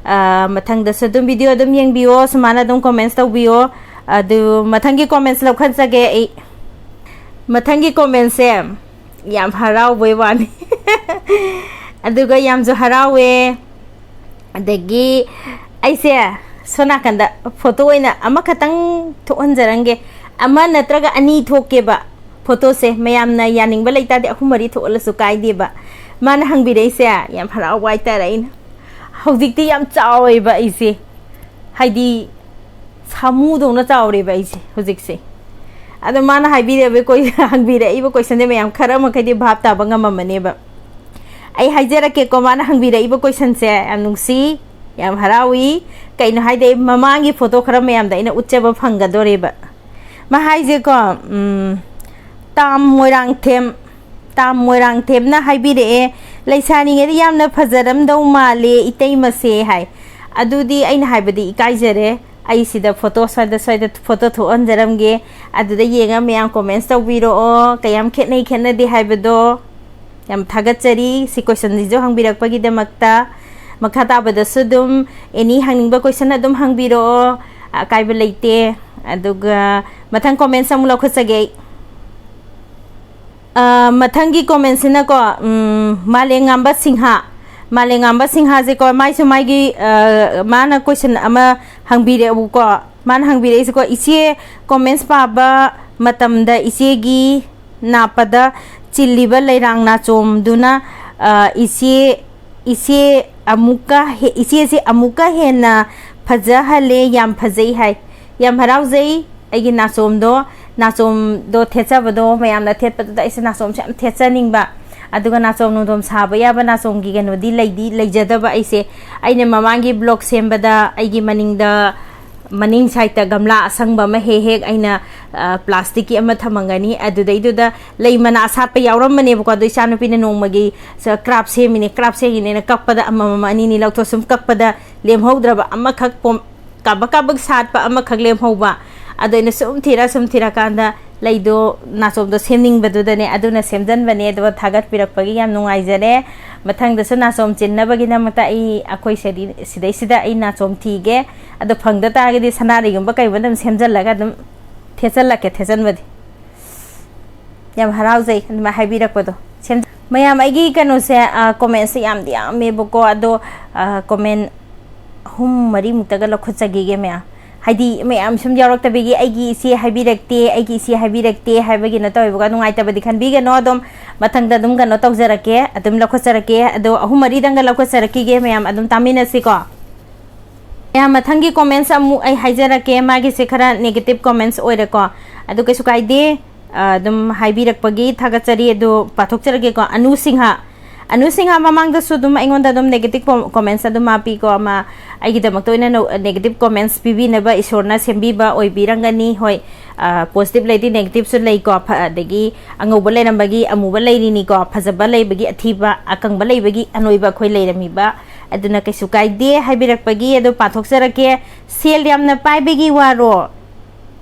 ꯑ, ꯃꯊꯪꯗꯁꯨ ꯑꯗꯨꯝ ꯚꯤꯗꯤꯑꯣ ꯑꯗꯨꯝ ꯌꯦꯡꯕꯤꯌꯣ, ꯁꯨꯃꯥꯏꯅ ꯑꯗꯨꯝ ꯀꯣꯃꯦꯟꯁ ꯇꯧꯕꯤꯌꯣ꯫ ꯑꯗꯨ ꯃꯊꯪꯒꯤ ꯀꯣꯃꯦꯟꯁ ꯂꯧꯈꯠꯆꯒꯦ ꯑꯩ꯫ ꯃꯊꯪꯒꯤ ꯀꯣꯃꯦꯟꯁꯦ ꯌꯥꯝ ꯍꯔꯥꯎꯕꯩ ꯋꯥꯅꯤ꯫ ꯑꯗꯨꯒ ꯌꯥꯝꯁꯨ ꯍꯔꯥꯎꯋꯦ꯫ ꯑꯗꯒꯤ ꯑꯩꯁꯦ ꯁꯣꯝ ꯅꯥꯀꯟꯗ ꯐꯣꯇꯣ ꯑꯣꯏꯅ ꯑꯃꯈꯛꯇꯪ ꯊꯣꯛꯍꯟꯖꯔꯝꯒꯦ꯫ ꯑꯃ ꯅꯠꯇ꯭ꯔꯒ ꯑꯅꯤ ꯊꯣꯛꯀꯦꯕ꯫ ꯐꯣꯇꯣꯁꯦ ꯃꯌꯥꯝꯅ ꯌꯥꯅꯤꯡꯕ ꯂꯩꯇꯥꯔꯗꯤ ꯑꯍꯨꯝ ꯃꯔꯤ ꯊꯣꯛꯍꯜꯂꯁꯨ ꯀꯥꯏꯗꯦꯕ꯫ ꯃꯥꯅ ꯍꯪꯕꯤꯔꯛꯏꯁꯦ ꯌꯥꯝ ꯍꯔꯥꯎꯕ ꯍꯥꯏꯇꯥꯔꯦ꯫ ꯑꯩꯅ ꯍꯧꯖꯤꯛꯇꯤ ꯌꯥꯝ ꯆꯥꯎꯋꯦꯕ ꯑꯩꯁꯦ, ꯍꯥꯏꯗꯤ ꯁꯥꯃꯨꯗꯧꯅ ꯆꯥꯎꯔꯦꯕ ꯑꯩꯁꯦ ꯍꯧꯖꯤꯛꯁꯦ꯫ ꯑꯗꯣ ꯃꯥꯅ ꯍꯥꯏꯕꯤꯔꯛꯏꯕ ꯀꯣꯏ-, ꯍꯪꯕꯤꯔꯛꯏꯕ ꯀꯣꯏꯁꯟꯁꯦ ꯃꯌꯥꯝ ꯈꯔ ꯃꯈꯩꯗꯤ ꯚꯥꯞ ꯇꯥꯕ ꯉꯝꯃꯝꯃꯅꯦꯕ꯫ ꯑꯩ ꯍꯥꯏꯖꯔꯛꯀꯦꯀꯣ, ꯃꯥꯅ ꯍꯪꯕꯤꯔꯛꯏꯕ ꯀꯣꯏꯁꯟꯁꯦ ꯌꯥꯝ ꯅꯨꯡꯁꯤ, ꯌꯥꯝ ꯍꯔꯥꯎꯏ꯫ ꯀꯩꯅꯣ ꯍꯥꯏꯗꯤ ꯃꯃꯥꯡꯒꯤ ꯐꯣꯇꯣ ꯈꯔ ꯃꯌꯥꯝꯗ ꯑꯩꯅ ꯎꯠꯆꯕ ꯐꯪꯒꯗꯣꯔꯦꯕ꯫ ꯃꯥ ꯍꯥꯏꯁꯦꯀꯣ, ꯎꯝ, ꯇꯥꯝ ꯃꯣꯏꯔꯥꯡꯊꯦꯝ, ꯇꯥꯝ ꯃꯣꯏꯔꯥꯡꯊꯦꯝꯅ ꯍꯥꯏꯕꯤꯔꯛꯑꯦ, "ꯂꯩꯁꯥꯔꯤꯉꯩꯗ ꯌꯥꯝꯅ ꯐꯖꯔꯝꯗꯧ ꯃꯥꯜꯂꯦ ꯏꯇꯩꯃꯁꯦ" ꯍꯥꯏ꯫ ꯑꯗꯨꯗꯤ ꯑꯩꯅ ꯍꯥꯏꯕꯗꯤ ꯏꯀꯥꯏꯖꯔꯦ, ꯑꯩ ꯁꯤꯗ ꯐꯣꯇꯣ ꯁ꯭ꯋꯥꯏꯗ, ꯁ꯭ꯋꯥꯏꯗ ꯐꯣꯇꯣ ꯊꯣꯛꯍꯟꯖꯔꯝꯒꯦ, ꯑꯗꯨꯗ ꯌꯦꯡꯉ ꯃꯌꯥꯝ ꯀꯣꯃꯦꯟꯁ ꯇꯧꯕꯤꯔꯛꯑꯣ, ꯀꯌꯥꯝ ꯈꯦꯠꯅꯩ ꯈꯦꯠꯅꯗꯦ ꯍꯥꯏꯕꯗꯣ꯫ ꯌꯥꯝ ꯊꯥꯒꯠꯆꯔꯤ ꯁꯤ ꯀꯣꯏꯁꯟꯁꯤꯁꯨ ꯍꯪꯕꯤꯔꯛꯄꯒꯤꯗꯃꯛꯇ꯫ ꯃꯈꯥ ꯇꯥꯕꯗꯁꯨ ꯑꯗꯨꯝ ꯑꯦꯅꯤ ꯍꯪꯅꯤꯡꯕ ꯀꯣꯏꯁꯟ ꯑꯗꯨꯝ ꯍꯪꯕꯤꯔꯛꯑꯣ, ꯑꯀꯥꯏꯕ ꯂꯩꯇꯦ꯫ ꯑꯗꯨꯒ ꯃꯊꯪ ꯀꯣꯃꯦꯟꯁ ꯑꯃꯨꯛ ꯂꯧꯈꯠꯆꯒꯦ ꯑꯩ꯫ ꯑ, ꯃꯊꯪꯒꯤ ꯀꯣꯃꯦꯟꯁꯤꯅꯀꯣ, ꯎꯝ, ꯃꯥꯂꯦꯝꯉꯥꯝꯕ ꯁꯤꯡꯍ꯫ ꯃꯥꯂꯦꯝꯉꯥꯝꯕ ꯁꯤꯡꯍꯁꯦꯀꯣ, ꯃꯥꯏꯁꯨ ꯃꯥꯒꯤ, ꯑ, ꯃꯥꯅ ꯀꯣꯏꯁꯟ ꯑꯃ ꯍꯪꯕꯤꯔꯛꯑꯦꯕꯀꯣ꯫ ꯃꯥꯅ ꯍꯪꯕꯤꯔꯛꯏꯁꯦꯀꯣ, "ꯏꯆꯦ, ꯀꯣꯃꯦꯟꯁ ꯄꯥꯕ ꯃꯇꯝꯗ ꯏꯆꯦꯒꯤ ꯅꯥꯞꯄꯗ ꯆꯤꯜꯂꯤꯕ ꯂꯩꯔꯥꯡ ꯅꯥꯆꯣꯝꯗꯨꯅ, ꯑ, ꯏꯆꯦ, ꯏꯆꯦ ꯑꯃꯨꯛꯀ ꯍꯦ-, ꯏꯆꯦꯁꯦ ꯑꯃꯨꯛꯀ ꯍꯦꯟꯅ ꯐꯖꯍꯜꯂꯦ, ꯌꯥꯝ ꯐꯖꯩ" ꯍꯥꯏ꯫ ꯌꯥꯝ ꯍꯔꯥꯎꯖꯩ꯫ ꯑꯩꯒꯤ ꯅꯥꯆꯣꯝꯗꯣ, ꯅꯥꯆꯣꯝꯗꯣ ꯊꯦꯠꯆꯕꯗꯣ, ꯃꯌꯥꯝꯅ ꯊꯦꯠꯄꯗꯨꯗ ꯑꯩꯁꯦ ꯅꯥꯆꯣꯝꯁꯦ ꯌꯥꯝ ꯊꯦꯠꯆꯅꯤꯡꯕ꯫ ꯑꯗꯨꯒ ꯅꯥꯆꯣꯝ ꯅꯨꯡꯗꯣꯝ ꯁꯥꯕ ꯌꯥꯕ ꯅꯥꯆꯣꯝꯒꯤ ꯀꯩꯅꯣꯗꯤ ꯂꯩꯗꯤ ꯂꯩꯖꯗꯕ ꯑꯩꯁꯦ꯫ ꯑꯩꯅ ꯃꯃꯥꯡꯒꯤ ꯕ꯭ꯂꯣꯛ ꯁꯦꯝꯕꯗ ꯑꯩꯒꯤ ꯃꯅꯤꯡꯗ, ꯃꯅꯤꯡ ꯁꯥꯏꯠꯇ ꯒꯝꯂꯥ ꯑꯁꯪꯕ ꯑꯃ ꯍꯦꯛ ꯍꯦꯛ ꯑꯩꯅ, ꯑ, ꯄ꯭ꯂꯥꯁꯇꯤꯛꯀꯤ ꯑꯃ ꯊꯝꯃꯝꯒꯅꯤ꯫ ꯑꯗꯨꯗꯩꯗꯨꯗ ꯂꯩ ꯃꯅꯥ ꯑꯁꯥꯠꯄ ꯌꯥꯎꯔꯝꯕꯅꯦꯕꯀꯣ꯫ ꯑꯗꯣ ꯏꯆꯥꯅꯨꯄꯤꯅ ꯅꯣꯡꯃꯒꯤ ꯁ-, ꯀ꯭ꯔꯥꯞ ꯁꯦꯝꯃꯤꯅꯦ, ꯀ꯭ꯔꯥꯞ ꯁꯦꯝꯃꯤꯅꯦꯅ ꯀꯛꯄꯗ ꯑꯃꯃꯝ ꯑꯅꯤꯅꯤ ꯂꯧꯊꯣꯛ ꯁꯨꯝ ꯀꯛꯄꯗ ꯂꯦꯝꯍꯧꯗ꯭ꯔꯕ ꯑꯃꯈꯛ ꯄꯣꯝ-, ꯀꯥꯕꯛ ꯀꯥꯕꯛ ꯁꯥꯠꯄ ꯑꯃꯈꯛ ꯂꯦꯝꯍꯧꯕ꯫ ꯑꯗꯣ ꯑꯩꯅ ꯁꯨꯝ ꯊꯤꯔ ꯁꯨꯝ ꯊꯤꯔꯀꯥꯟꯗ ꯂꯩꯗꯣ ꯅꯥꯆꯣꯝꯗꯣ ꯁꯦꯝꯅꯤꯡꯕꯗꯨꯗꯅꯦ ꯑꯗꯨꯅ ꯁꯦꯝꯖꯟꯕꯅꯦ꯫ ꯑꯗꯨꯒ ꯊꯥꯒꯠꯄꯤꯔꯛꯄꯒꯤ ꯌꯥꯝ ꯅꯨꯡꯉꯥꯏꯖꯔꯦ꯫ ꯃꯊꯪꯗꯁꯨ ꯅꯥꯆꯣꯝ ꯆꯤꯟꯅꯕꯒꯤꯗꯃꯛꯇ ꯑꯩ ꯑꯩꯈꯣꯏ ꯁꯤꯗꯤ-, ꯁꯤꯗꯩꯁꯤꯗ ꯑꯩ ꯅꯥꯆꯣꯝ ꯊꯤꯒꯦ꯫ ꯑꯗꯣ ꯐꯪꯗ ꯇꯥꯔꯒꯗꯤ ꯁꯅꯥꯔꯩꯒꯨꯝꯕ ꯀꯩꯒꯨꯝꯕ ꯑꯗꯨꯝ ꯁꯦꯝꯖꯜꯂꯒ ꯑꯗꯨꯝ ꯊꯦꯠꯆꯜꯂꯛꯀꯦ, ꯊꯦꯠꯆꯟꯕꯗꯤ꯫ ꯌꯥꯝ ꯍꯔꯥꯎꯖꯩ ꯑꯗꯨꯃꯥꯏꯅ ꯍꯥꯏꯕꯤꯔꯛꯄꯗꯣ꯫ ꯁꯦꯝ-, ꯃꯌꯥꯝ ꯑꯩꯒꯤ ꯀꯩꯅꯣꯁꯦ, ꯑ, ꯀꯣꯃꯦꯟꯁꯦ ꯌꯥꯝꯗꯤ ꯌꯥꯝꯃꯦꯕꯀꯣ꯫ ꯑꯗꯣ, ꯑ, ꯀꯣꯃꯦꯟ ꯑꯍꯨꯝ ꯃꯔꯤꯃꯨꯛꯇꯒ ꯂꯧꯈꯠꯆꯈꯤꯒꯦ ꯃꯌꯥꯝ꯫ ꯍꯥꯏꯗꯤ ꯃꯌꯥꯝ ꯁꯨꯝ ꯌꯥꯎꯔꯛꯇꯕꯤꯒꯤ "ꯑꯩꯒꯤ ꯏꯆꯦ ꯍꯥꯏꯕꯤꯔꯛꯇꯦ, ꯑꯩꯒꯤ ꯏꯆꯦ ꯍꯥꯏꯕꯤꯔꯛꯇꯦ" ꯍꯥꯏꯕꯒꯤꯅ ꯇꯧꯋꯦꯕꯀꯣ꯫ ꯅꯨꯡꯉꯥꯏꯇꯕꯗꯤ ꯈꯟꯕꯤꯒꯅꯣ, ꯑꯗꯨꯝ ꯃꯊꯪꯗ ꯑꯗꯨꯝ ꯀꯩꯅꯣ ꯇꯧꯖꯔꯛꯀꯦ, ꯑꯗꯨꯝ ꯂꯧꯈꯠꯆꯔꯛꯀꯦ꯫ ꯑꯗꯣ ꯑꯍꯨꯝ ꯃꯔꯤꯗꯪꯒ ꯂꯧꯈꯠꯆꯔꯛꯈꯤꯒꯦ ꯃꯌꯥꯝ, ꯑꯗꯨꯝ ꯇꯥꯃꯤꯟꯅꯁꯤꯀꯣ꯫ ꯃꯌꯥꯝ, ꯃꯊꯪꯒꯤ ꯀꯣꯃꯦꯟꯁ ꯑꯃꯨꯛ ꯑꯩ ꯍꯥꯏꯖꯔꯛꯀꯦ꯫ ꯃꯥꯒꯤꯁꯦ ꯈꯔ ꯅꯦꯒꯦꯇꯤꯚ ꯀꯣꯃꯦꯟꯁ ꯑꯣꯏꯔꯦꯀꯣ꯫ ꯑꯗꯨ ꯀꯩꯁꯨ ꯀꯥꯏꯗꯦ꯫ ꯑ, ꯑꯗꯨꯝ ꯍꯥꯏꯕꯤꯔꯛꯄꯒꯤ ꯊꯥꯒꯠꯆꯔꯤ꯫ ꯑꯗꯨ ꯄꯥꯊꯣꯛꯆꯔꯒꯦꯀꯣ꯫ ꯑꯅꯨ ꯁꯤꯡꯍ, ꯑꯅꯨ ꯁꯤꯡꯍ ꯃꯃꯥꯡꯗꯁꯨ ꯑꯗꯨꯝ ꯑꯩꯉꯣꯟꯗ ꯑꯗꯨꯝ ꯅꯦꯒꯦꯇꯤꯚ ꯀꯣ-, ꯀꯣꯃꯦꯟꯁ ꯑꯗꯨꯝ ꯃꯥ ꯄꯤꯀꯣ꯫ ꯃꯥ ꯑꯩꯒꯤꯗꯃꯛꯇ ꯑꯣꯏꯅ ꯅꯣ-, ꯅꯦꯒꯦꯇꯤꯚ ꯀꯣꯃꯦꯟꯁ ꯄꯤꯕꯤꯅꯕ ꯏꯁꯣꯔꯅ ꯁꯦꯝꯕꯤꯕ ꯑꯣꯏꯕꯤꯔꯝꯒꯅꯤ꯫ ꯍꯣꯏ, ꯑ, ꯄꯣꯖꯤꯇꯤꯚ ꯂꯩꯔꯗꯤ ꯅꯦꯒꯦꯇꯤꯚꯁꯨ ꯂꯩꯀꯣ꯫ ꯐ-, ꯑꯗꯒꯤ ꯑꯉꯧꯕ ꯂꯩꯔꯝꯕꯒꯤ ꯑꯃꯨꯕ ꯂꯩꯔꯤꯅꯤꯀꯣ꯫ ꯐꯖꯕ ꯂꯩꯕꯒꯤ ꯑꯊꯤꯕ, ꯑꯀꯪꯕ ꯂꯩꯕꯒꯤ ꯑꯅꯣꯏꯕ ꯑꯩꯈꯣꯏ ꯂꯩꯔꯝꯃꯤꯕ꯫ ꯑꯗꯨꯅ ꯀꯩꯁꯨ ꯀꯥꯏꯗꯦ ꯍꯥꯏꯕꯤꯔꯛꯄꯒꯤ꯫ ꯑꯗꯨ ꯄꯥꯊꯣꯛꯆꯔꯛꯀꯦ꯫ "ꯁꯦꯜ ꯌꯥꯝꯅ ꯄꯥꯏꯕꯒꯤ ꯋꯥꯔꯣ?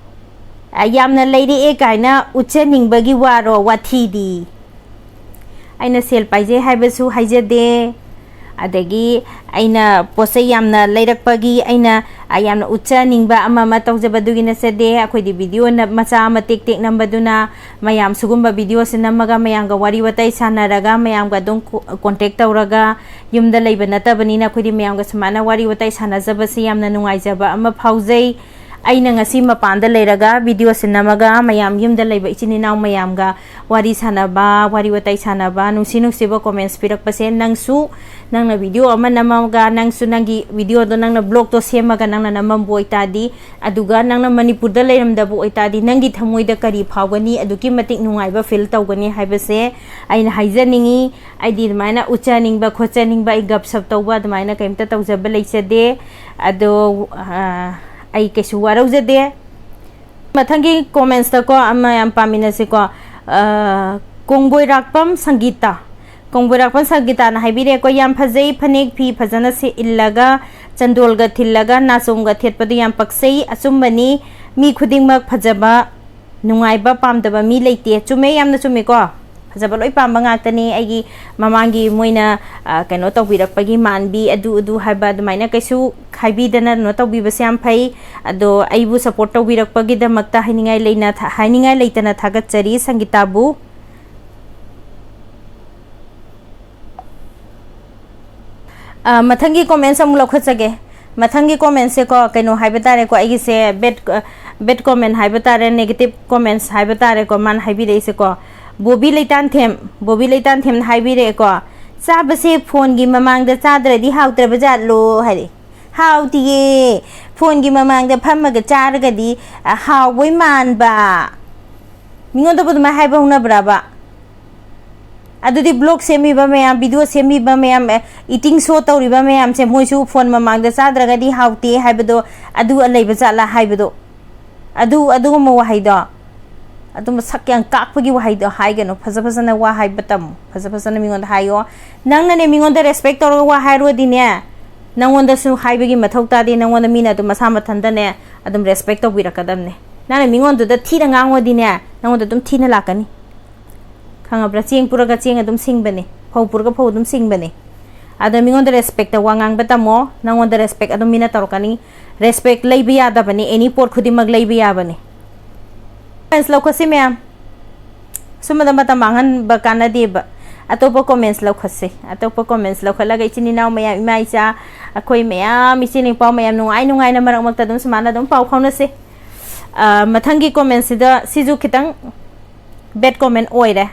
ꯑ, ꯌꯥꯝꯅ ꯂꯩꯔꯛꯑꯦ ꯀꯥꯏꯅ ꯎꯠꯆꯅꯤꯡꯕꯒꯤ ꯋꯥꯔꯣ? ꯋꯥꯊꯤꯗꯤ꯫ ꯑꯩꯅ ꯁꯦꯜ ꯄꯥꯏꯖꯩ ꯍꯥꯏꯕꯁꯨ ꯍꯥꯏꯖꯗꯦ꯫ ꯑꯗꯒꯤ ꯑꯩꯅ ꯄꯣꯠ ꯆꯩ ꯌꯥꯝꯅ ꯂꯩꯔꯛꯄꯒꯤ ꯑꯩꯅ, ꯑ, ꯌꯥꯝꯅ ꯎꯠꯆꯅꯤꯡꯕ ꯑꯃ ꯑꯃ ꯇꯧꯖꯕꯗꯨꯒꯤ ꯅꯠꯆꯗꯦ꯫ ꯑꯩꯈꯣꯏꯗꯤ ꯚꯤꯗꯤꯑꯣ ꯅ-, ꯃꯆꯥ ꯑꯃ ꯇꯦꯛ ꯇꯦꯛ ꯅꯝꯕꯗꯨꯅ ꯃꯌꯥꯝ ꯁꯤꯒꯨꯝꯕ ꯚꯤꯗꯤꯑꯣꯁꯦ ꯅꯝꯃꯒ ꯃꯌꯥꯝꯒ ꯋꯥꯔꯤ ꯋꯥꯇꯥꯏ ꯁꯥꯟꯅꯔꯒ ꯃꯌꯥꯝꯒ ꯑꯗꯨꯝ ꯀꯣ-, ꯀꯣꯟꯇꯦꯛ ꯇꯧꯔꯒ ꯌꯨꯝꯗ ꯂꯩꯕ ꯅꯠꯇꯕꯅꯤꯅ ꯑꯩꯈꯣꯏꯗꯤ ꯃꯌꯥꯝꯒ ꯁꯨꯃꯥꯏꯅ ꯋꯥꯔꯤ ꯋꯥꯇꯥꯏ ꯁꯥꯟꯅꯖꯕꯁꯤ ꯌꯥꯝꯅ ꯅꯨꯡꯉꯥꯏꯖꯕ ꯑꯃ ꯐꯥꯎꯖꯩ꯫ ꯑꯩꯅ ꯉꯁꯤ ꯃꯄꯥꯟꯗ ꯂꯩꯔꯒ videoꯁꯦ ꯅꯝꯃꯒ ꯃꯌꯥꯝ, ꯌꯨꯝꯗ ꯂꯩꯕ ꯏꯆꯤꯟ ꯏꯅꯥꯎ ꯃꯌꯥꯝꯒ ꯋꯥꯔꯤ ꯁꯥꯟꯅꯕ, ꯋꯥꯔꯤ ꯋꯥꯇꯥꯏ ꯁꯥꯟꯅꯕ, ꯅꯨꯡꯁꯤ ꯅꯨꯡꯁꯤꯕ comments ꯄꯤꯔꯛꯄꯁꯦ, ꯅꯪꯁꯨ ꯅꯪꯅ video ꯑꯃ ꯅꯝꯃꯒ, ꯅꯪꯁꯨ ꯅꯪꯒꯤ videoꯗꯣ, ꯅꯪꯅ vlogꯇꯣ ꯁꯦꯝꯃꯒ ꯅꯪꯅ ꯅꯝꯃꯝꯕ ꯑꯣꯏꯇꯥꯔꯗꯤ, ꯑꯗꯨꯒ ꯅꯪꯅ ꯃꯅꯤꯄꯨꯔꯗ ꯂꯩꯔꯝꯗꯕ ꯑꯣꯏꯇꯥꯔꯗꯤ, ꯅꯪꯒꯤ ꯊꯃꯣꯏꯗ ꯀꯔꯤ ꯐꯥꯎꯒꯅꯤ? ꯑꯗꯨꯛꯀꯤ ꯃꯇꯤꯛ ꯅꯨꯡꯉꯥꯏꯕ feel ꯇꯧꯒꯅꯤ ꯍꯥꯏꯕꯁꯦ ꯑꯩꯅ ꯍꯥꯏꯖꯅꯤꯡꯉꯤ꯫ ꯑꯩꯗꯤ ꯑꯗꯨꯃꯥꯏꯅ ꯎꯠꯆꯅꯤꯡꯕ, ꯈꯣꯠꯆꯅꯤꯡꯕ, ꯑꯩ ꯒꯞ ꯁꯞ ꯇꯧꯕ ꯑꯗꯨꯃꯥꯏꯅ ꯀꯩꯝꯇ ꯇꯧꯖꯕ ꯂꯩꯖꯗꯦ꯫ ꯑꯗꯣ, ꯑ, ꯑꯩ ꯀꯩꯁꯨ ꯋꯥꯔꯧꯖꯗꯦ꯫ ꯃꯊꯪꯒꯤ commentsꯇꯀꯣ ꯑꯃ ꯌꯥꯝ ꯄꯥꯃꯤꯟꯅꯁꯤꯀꯣ꯫ ꯑ, ꯀꯣꯡꯕꯣꯏꯔꯥꯛꯄꯝ ꯁꯪꯒꯤꯇꯥ꯫ ꯀꯣꯡꯕꯣꯏꯔꯥꯛꯄꯝ ꯁꯪꯒꯤꯇꯥꯅ ꯍꯥꯏꯕꯤꯔꯦꯀꯣ, "ꯌꯥꯝ ꯐꯖꯩ, ꯐꯅꯦꯛ ꯐꯤ ꯐꯖꯅ ꯁꯦ-, ꯏꯜꯂꯒ, ꯆꯟꯗꯣꯜꯒ ꯊꯤꯜꯂꯒ, ꯅꯥꯆꯣꯝꯒ ꯊꯦꯠꯄꯗꯨ ꯌꯥꯝ ꯄꯛꯆꯩ꯫ ꯑꯆꯨꯝꯕꯅꯤ, ꯃꯤ ꯈꯨꯗꯤꯡꯃꯛ ꯐꯖꯕ, ꯅꯨꯡꯉꯥꯏꯕ ꯄꯥꯝꯗꯕ ꯃꯤ ꯂꯩꯇꯦ꯫" ꯆꯨꯝꯃꯦ, ꯌꯥꯝꯅ ꯆꯨꯝꯃꯦꯀꯣ꯫ ꯐꯖꯕ ꯂꯣꯏ ꯄꯥꯝꯕ ꯉꯥꯛꯇꯅꯤ꯫ ꯑꯩꯒꯤ ꯃꯃꯥꯡꯒꯤ ꯃꯣꯏꯅ, ꯑ, ꯀꯩꯅꯣ ꯇꯧꯕꯤꯔꯛꯄꯒꯤ ꯃꯥꯟꯕꯤ, ꯑꯗꯨ ꯑꯗꯨ ꯍꯥꯏꯕ ꯑꯗꯨꯃꯥꯏꯅ ꯀꯩꯁꯨ ꯍꯥꯏꯕꯤꯗꯅ ꯀꯩꯅꯣ ꯇꯧꯕꯤꯕꯁꯦ ꯌꯥꯝ ꯐꯩ꯫ ꯑꯗꯣ ꯑꯩꯕꯨ support ꯇꯧꯕꯤꯔꯛꯄꯒꯤꯗꯃꯛꯇ ꯍꯥꯏꯅꯤꯡꯉꯥꯏ ꯂꯩꯅ ꯊꯥ-, ꯍꯥꯏꯅꯤꯡꯉꯥꯏ ꯂꯩꯇꯅ ꯊꯥꯒꯠꯆꯔꯤ ꯁꯪꯒꯤꯇꯥꯕꯨ꯫ ꯑ, ꯃꯊꯪꯒꯤ comments ꯑꯃꯨꯛ ꯂꯧꯈꯠꯆꯒꯦ꯫ ꯃꯊꯪꯒꯤ commentsꯁꯦꯀꯣ, ꯀꯩꯅꯣ ꯍꯥꯏꯕ ꯇꯥꯔꯦꯀꯣ, ꯑꯩꯒꯤꯁꯦ bad, bad comment ꯍꯥꯏꯕ ꯇꯥꯔꯦ, negative comments ꯍꯥꯏꯕ ꯇꯥꯔꯦꯀꯣ, ꯃꯥꯅ ꯍꯥꯏꯕꯤꯔꯛꯏꯁꯦꯀꯣ꯫ ꯕꯣꯕꯤ ꯂꯩꯇꯥꯟꯊꯦꯝ, ꯕꯣꯕꯤ ꯂꯩꯇꯥꯟꯊꯦꯝꯅ ꯍꯥꯏꯕꯤꯔꯛꯑꯦꯀꯣ, "ꯆꯥꯕꯁꯦ phoneꯒꯤ ꯃꯃꯥꯡꯗ ꯆꯥꯗ꯭ꯔꯗꯤ ꯍꯥꯎꯇ꯭ꯔꯕ ꯖꯥꯠꯂꯣ?" ꯍꯥꯏꯔꯦ꯫ ꯍꯥꯎꯇꯤꯌꯦ, phoneꯒꯤ ꯃꯃꯥꯡꯗ ꯐꯝꯃꯒ ꯆꯥꯔꯒꯗꯤ, ꯑ, ꯍꯥꯎꯕꯣꯏ ꯃꯥꯟꯕ꯫ ꯃꯤꯉꯣꯟꯗꯕꯨ ꯑꯗꯨꯃꯥꯏꯅ ꯍꯥꯏꯕ ꯍꯧꯅꯕ꯭ꯔꯕ? ꯑꯗꯨꯗꯤ vlog ꯁꯦꯝꯃꯤꯕ ꯃꯌꯥꯝ, video ꯁꯦꯝꯃꯤꯕ ꯃꯌꯥꯝ, ꯑꯦ, eating show ꯇꯧꯔꯤꯕ ꯃꯌꯥꯝꯁꯦ, ꯃꯣꯏꯁꯨ phone ꯃꯃꯥꯡꯗ ꯆꯥꯗ꯭ꯔꯒꯗꯤ ꯍꯥꯎꯇꯦ ꯍꯥꯏꯕꯗꯣ, ꯑꯗꯨ ꯂꯩꯕ ꯖꯥꯠꯂꯥ ꯍꯥꯏꯕꯗꯣ, ꯑꯗꯨ, ꯑꯗꯨꯒꯨꯝꯕ ꯋꯥꯍꯩꯗꯣ, ꯑꯗꯨꯝꯕ ꯁꯛ ꯌꯥꯝ ꯀꯥꯛꯄꯒꯤ ꯋꯥꯍꯩꯗꯣ ꯍꯥꯏꯒꯅꯨ꯫ ꯐꯖ ꯐꯖꯅ ꯋꯥ ꯍꯥꯏꯕ ꯇꯝꯃꯨ, ꯐꯖ ꯐꯖꯅ ꯃꯤꯉꯣꯟꯗ ꯍꯥꯏꯌꯣ꯫ ꯅꯪꯅꯅꯦ, ꯃꯤꯉꯣꯟꯗ respect ꯇꯧꯔꯒ ꯋꯥ ꯍꯥꯏꯔꯨꯔꯗꯤꯅꯦ, ꯅꯪꯉꯣꯟꯗꯁꯨ ꯍꯥꯏꯕꯒꯤ ꯃꯊꯧ ꯇꯥꯗꯦ꯫ ꯅꯪꯉꯣꯟꯗ ꯃꯤꯅ ꯑꯗꯨꯝ ꯃꯁꯥ ꯃꯊꯟꯇꯅꯦ ꯑꯗꯨꯝ respect ꯇꯧꯕꯤꯔꯛꯀꯗꯕꯅꯦ꯫ ꯅꯪꯅ ꯃꯤꯉꯣꯟꯗꯨꯗ ꯊꯤꯅ ꯉꯥꯡꯉꯨꯔꯗꯤꯅꯦ, ꯅꯪꯉꯣꯟꯗ ꯑꯗꯨꯝ ꯊꯤꯅ ꯂꯥꯛꯀꯅꯤ꯫ ꯈꯪꯉꯕ꯭ꯔꯥ? ꯆꯦꯡ ꯄꯨꯔꯒ ꯆꯦꯡ ꯑꯗꯨꯝ ꯁꯤꯡꯕꯅꯦ, ꯐꯧ ꯄꯨꯔꯒ ꯐꯧ ꯑꯗꯨꯝ ꯁꯤꯡꯕꯅꯦ꯫ ꯑꯗ ꯃꯤꯉꯣꯟꯗ respectꯇ ꯋꯥ ꯉꯥꯡꯕ ꯇꯝꯃꯣ, ꯅꯪꯉꯣꯟꯗ respect ꯑꯗꯨꯝ ꯃꯤꯅ ꯇꯧꯔꯛꯀꯅꯤ꯫ Respect ꯂꯩꯕ ꯌꯥꯗꯕꯅꯦ, any ꯄꯣꯠ ꯈꯨꯗꯤꯡꯃꯛ ꯂꯩꯕ ꯌꯥꯕꯅꯦ꯫ Comments ꯂꯧꯈꯠꯁꯤ ꯃꯌꯥꯝ꯫ ꯁꯨꯝꯕꯗ ꯃꯇꯝ ꯃꯥꯡꯍꯟꯕ ꯀꯥꯟꯅꯗꯦꯕ꯫ ꯑꯇꯣꯞꯄ comments ꯂꯧꯈꯠꯁꯦ꯫ ꯑꯇꯣꯞꯄ comments ꯂꯧꯈꯠꯂꯒ ꯏꯆꯤꯟ ꯏꯅꯥꯎ ꯃꯌꯥꯝ, ꯏꯃꯥ ꯏꯆꯥ, ꯑꯩꯈꯣꯏ ꯃꯌꯥꯝ ꯏꯆꯤꯟ ꯏꯄꯥꯎ ꯃꯌꯥꯝ ꯅꯨꯡꯉꯥꯏ ꯅꯨꯡꯉꯥꯏꯅ ꯃꯔꯛ ꯃꯔꯛꯇ ꯑꯗꯨꯝ ꯁꯨꯃꯥꯏꯅ ꯑꯗꯨꯝ ꯄꯥꯎ ꯐꯥꯎꯅꯁꯦ꯫ ꯑ, ꯃꯊꯪꯒꯤ commentsꯁꯤꯗ ꯁꯤꯁꯨ ꯈꯤꯇꯪ bad comment ꯑꯣꯏꯔꯦ꯫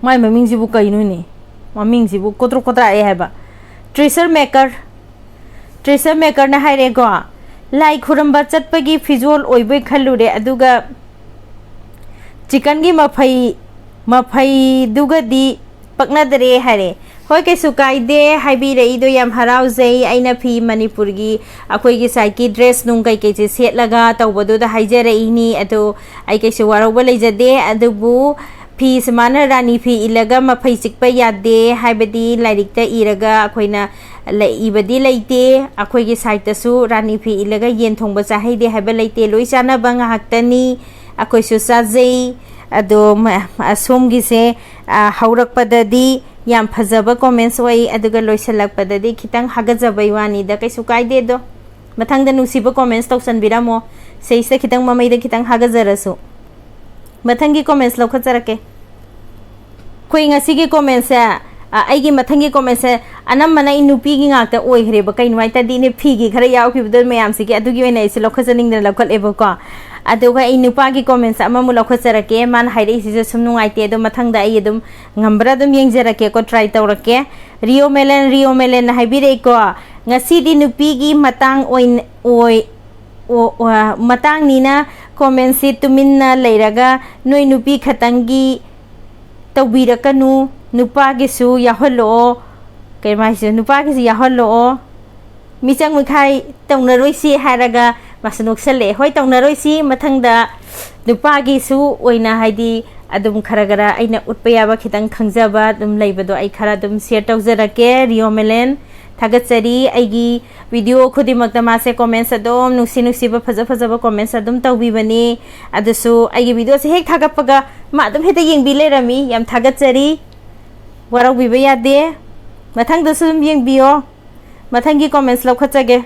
ꯃꯥꯏ ꯃꯃꯤꯡꯁꯤꯕꯨ ꯀꯩꯅꯣꯅꯦ? ꯃꯃꯤꯡꯁꯤꯕꯨ ꯀꯣꯗ꯭ꯔꯣꯛ ꯀꯣꯗ꯭ꯔꯥꯛꯑꯦ ꯍꯥꯏꯕ꯫ Treasure Maker, Treasure Makerꯅ ꯍꯥꯏꯔꯦꯀꯣ, "ꯂꯥꯏ ꯈꯨꯔꯝꯕ ꯆꯠꯄꯒꯤ ꯐꯤꯖꯣꯜ ꯑꯣꯏꯕꯣꯏ ꯈꯜꯂꯨꯔꯦ, ꯑꯗꯨꯒ chickenꯒꯤ ꯃꯐꯩ, ꯃꯐꯩꯗꯨꯒꯗꯤ ꯄꯛꯅꯗꯔꯦ" ꯍꯥꯏꯔꯦ꯫ ꯍꯣꯏ, ꯀꯩꯁꯨ ꯀꯥꯏꯗꯦ, ꯍꯥꯏꯕꯤꯔꯛꯏꯗꯣ ꯌꯥꯝ ꯍꯔꯥꯎꯖꯩ꯫ ꯑꯩꯅ ꯐꯤ ꯃꯅꯤꯄꯨꯔꯒꯤ ꯑꯩꯈꯣꯏꯒꯤ sideꯀꯤ dress ꯅꯨꯡ ꯀꯩꯀꯩꯁꯦ ꯁꯦꯠꯂꯒ ꯇꯧꯕꯗꯨꯗ ꯍꯥꯏꯖꯔꯛꯏꯅꯤ꯫ ꯑꯗꯣ ꯑꯩ ꯀꯩꯁꯨ ꯋꯥꯔꯧꯕ ꯂꯩꯖꯗꯦ꯫ ꯑꯗꯨꯕꯨ ꯐꯤ ꯁꯨꯃꯥꯏꯅ ꯔꯥꯅꯤ ꯐꯤ ꯏꯜꯂꯒ ꯃꯐꯩ ꯆꯤꯛꯄ ꯌꯥꯗꯦ, ꯍꯥꯏꯕꯗꯤ ꯂꯥꯏꯔꯤꯛꯇ ꯏꯔꯒ ꯑꯩꯈꯣꯏꯅ ꯂꯩ-, ꯏꯕꯗꯤ ꯂꯩꯇꯦ꯫ ꯑꯩꯈꯣꯏꯒꯤ sideꯇꯁꯨ ꯔꯥꯅꯤ ꯐꯤ ꯏꯜꯂꯒ ꯌꯦꯟ ꯊꯣꯡꯕ ꯆꯥꯍꯩꯗꯦ ꯍꯥꯏꯕ ꯂꯩꯇꯦ꯫ ꯂꯣꯏ ꯆꯥꯅꯕ ꯉꯥꯏꯍꯥꯛꯇꯅꯤ꯫ ꯑꯩꯈꯣꯏꯁꯨ ꯆꯥꯖꯩ꯫ ꯑꯗꯣ ꯃ-, ꯑꯁꯣꯝꯒꯤꯁꯦ, ꯑ, ꯍꯧꯔꯛꯄꯗꯗꯤ ꯌꯥꯝ ꯐꯖꯕ comments ꯑꯣꯏ, ꯑꯗꯨꯒ ꯂꯣꯏꯁꯤꯜꯂꯛꯄꯗꯗꯤ ꯈꯤꯇꯪ ꯍꯥꯒꯠꯆꯕꯩ ꯋꯥꯅꯤꯗ, ꯀꯩꯁꯨ ꯀꯥꯏꯗꯦ꯫ ꯑꯗꯣ ꯃꯊꯪꯗ ꯅꯨꯡꯁꯤꯕ comments ꯇꯧꯁꯟꯕꯤꯔꯝꯃꯣ, ꯁꯤꯁꯤꯗ ꯈꯤꯇꯪ ꯃꯃꯩꯗ ꯈꯤꯇꯪ ꯍꯥꯒꯠꯆꯔꯁꯨ꯫ ꯃꯊꯪꯒꯤ comments ꯂꯧꯈꯠꯆꯔꯛꯀꯦ꯫ ꯑꯩꯈꯣꯏ ꯉꯁꯤꯒꯤ commentsꯁꯦ, ꯑ, ꯑꯩꯒꯤ ꯃꯊꯪꯒꯤ commentsꯁꯦ ꯑꯅꯝꯕꯅ ꯑꯩ ꯅꯨꯄꯤꯒꯤ ꯉꯥꯛꯇ ꯑꯣꯏꯈ꯭ꯔꯦꯕ꯫ ꯀꯩꯅꯣ ꯍꯥꯏ ꯇꯥꯔꯗꯤ, ꯏꯅꯦ, ꯐꯤꯒꯤ ꯈꯔ ꯌꯥꯎꯈꯤꯕꯗꯣ ꯃꯌꯥꯝꯁꯤꯒꯤ, ꯑꯗꯨꯒꯤ ꯑꯣꯏꯅ ꯑꯩꯁꯦ ꯂꯧꯈꯠꯆꯅꯤꯡꯗꯅ ꯂꯧꯈꯠꯂꯦꯕꯀꯣ꯫ ꯑꯗꯨꯒ ꯑꯩ ꯅꯨꯄꯥꯒꯤ comments ꯑꯃꯃꯨꯛ ꯂꯧꯈꯠꯆꯔꯛꯀꯦ꯫ ꯃꯥꯅ ꯍꯥꯏꯔꯛꯏꯁꯤꯁꯨ ꯁꯨꯝ ꯅꯨꯡꯉꯥꯏꯇꯦ꯫ ꯑꯗꯣ ꯃꯊꯪꯗ ꯑꯩ ꯑꯗꯨꯝ ꯉꯝꯕ꯭ꯔꯥ ꯑꯗꯨꯝ ꯌꯦꯡꯖꯔꯛꯀꯦꯀꯣ, try ꯇꯧꯔꯛꯀꯦ꯫ ꯔꯤꯌꯣ ꯃꯦꯂꯦꯟ, ꯔꯤꯌꯣ ꯃꯦꯂꯦꯟꯅ ꯍꯥꯏꯕꯤꯔꯛꯏꯀꯣ, "ꯉꯁꯤꯗꯤ ꯅꯨꯄꯤꯒꯤ ꯃꯇꯥꯡ ꯑꯣꯏꯅ, ꯑꯣꯏ-, ꯑꯣ-, ꯑꯣ-, ꯃꯇꯥꯡꯅꯤꯅ commentsꯁꯤ ꯇꯨꯃꯤꯟꯅ ꯂꯩꯔꯒ ꯅꯣꯏ ꯅꯨꯄꯤ ꯈꯛꯇꯪꯒꯤ ꯇꯧꯕꯤꯔꯛꯀꯅꯨ, ꯅꯨꯄꯥꯒꯤꯁꯨ ꯌꯥꯎꯍꯜꯂꯛꯑꯣ"꯫ ꯀꯩꯅꯣ ꯍꯥꯏꯁꯦ? "ꯅꯨꯄꯥꯒꯤꯁꯨ ꯌꯥꯎꯍꯜꯂꯛꯑꯣ, ꯃꯤꯆꯪ ꯃꯤꯈꯥꯏ ꯇꯧꯅꯔꯣꯏꯁꯤ" ꯍꯥꯏꯔꯒ ꯃꯥꯁꯨ ꯅꯣꯛꯁꯜꯂꯛꯑꯦ꯫ ꯍꯣꯏ, ꯇꯧꯅꯔꯣꯏꯁꯤ, ꯃꯊꯪꯗ ꯅꯨꯄꯥꯒꯤꯁꯨ ꯑꯣꯏꯅ, ꯍꯥꯏꯗꯤ, ꯑꯗꯨꯝ ꯈꯔ ꯈꯔ ꯑꯩꯅ ꯎꯠꯄ ꯌꯥꯕ ꯈꯤꯇꯪ ꯈꯪꯖꯕ ꯑꯗꯨꯝ ꯂꯩꯕꯗꯣ ꯑꯩ ꯈꯔ ꯑꯗꯨꯝ share ꯇꯧꯖꯔꯛꯀꯦ꯫ ꯔꯤꯌꯣ ꯃꯦꯂꯦꯟ, ꯊꯥꯒꯠꯆꯔꯤ꯫ ꯑꯩꯒꯤ video ꯈꯨꯗꯤꯡꯃꯛꯇ ꯃꯥꯁꯦ comments ꯑꯗꯨꯝ ꯅꯨꯡꯁꯤ ꯅꯨꯡꯁꯤꯕ, ꯐꯖ ꯐꯖꯕ comments ꯑꯗꯨꯝ ꯇꯧꯕꯤꯕꯅꯤ꯫ ꯑꯗꯨꯁꯨ ꯑꯩꯒꯤ videoꯁꯦ ꯍꯦꯛ ꯊꯥꯒꯠꯄꯒ ꯃꯥ ꯑꯗꯨꯝ ꯍꯦꯛꯇ ꯌꯦꯡꯕꯤ ꯂꯩꯔꯝꯃꯤ꯫ ꯌꯥꯝ ꯊꯥꯒꯠꯆꯔꯤ꯫ ꯋꯥꯔꯧꯕꯤꯕ ꯌꯥꯗꯦ꯫ ꯃꯊꯪꯗꯁꯨ ꯑꯗꯨꯝ ꯌꯦꯡꯕꯤꯌꯣ꯫ ꯃꯊꯪꯒꯤ comments ꯂꯧꯈꯠꯆꯒꯦ꯫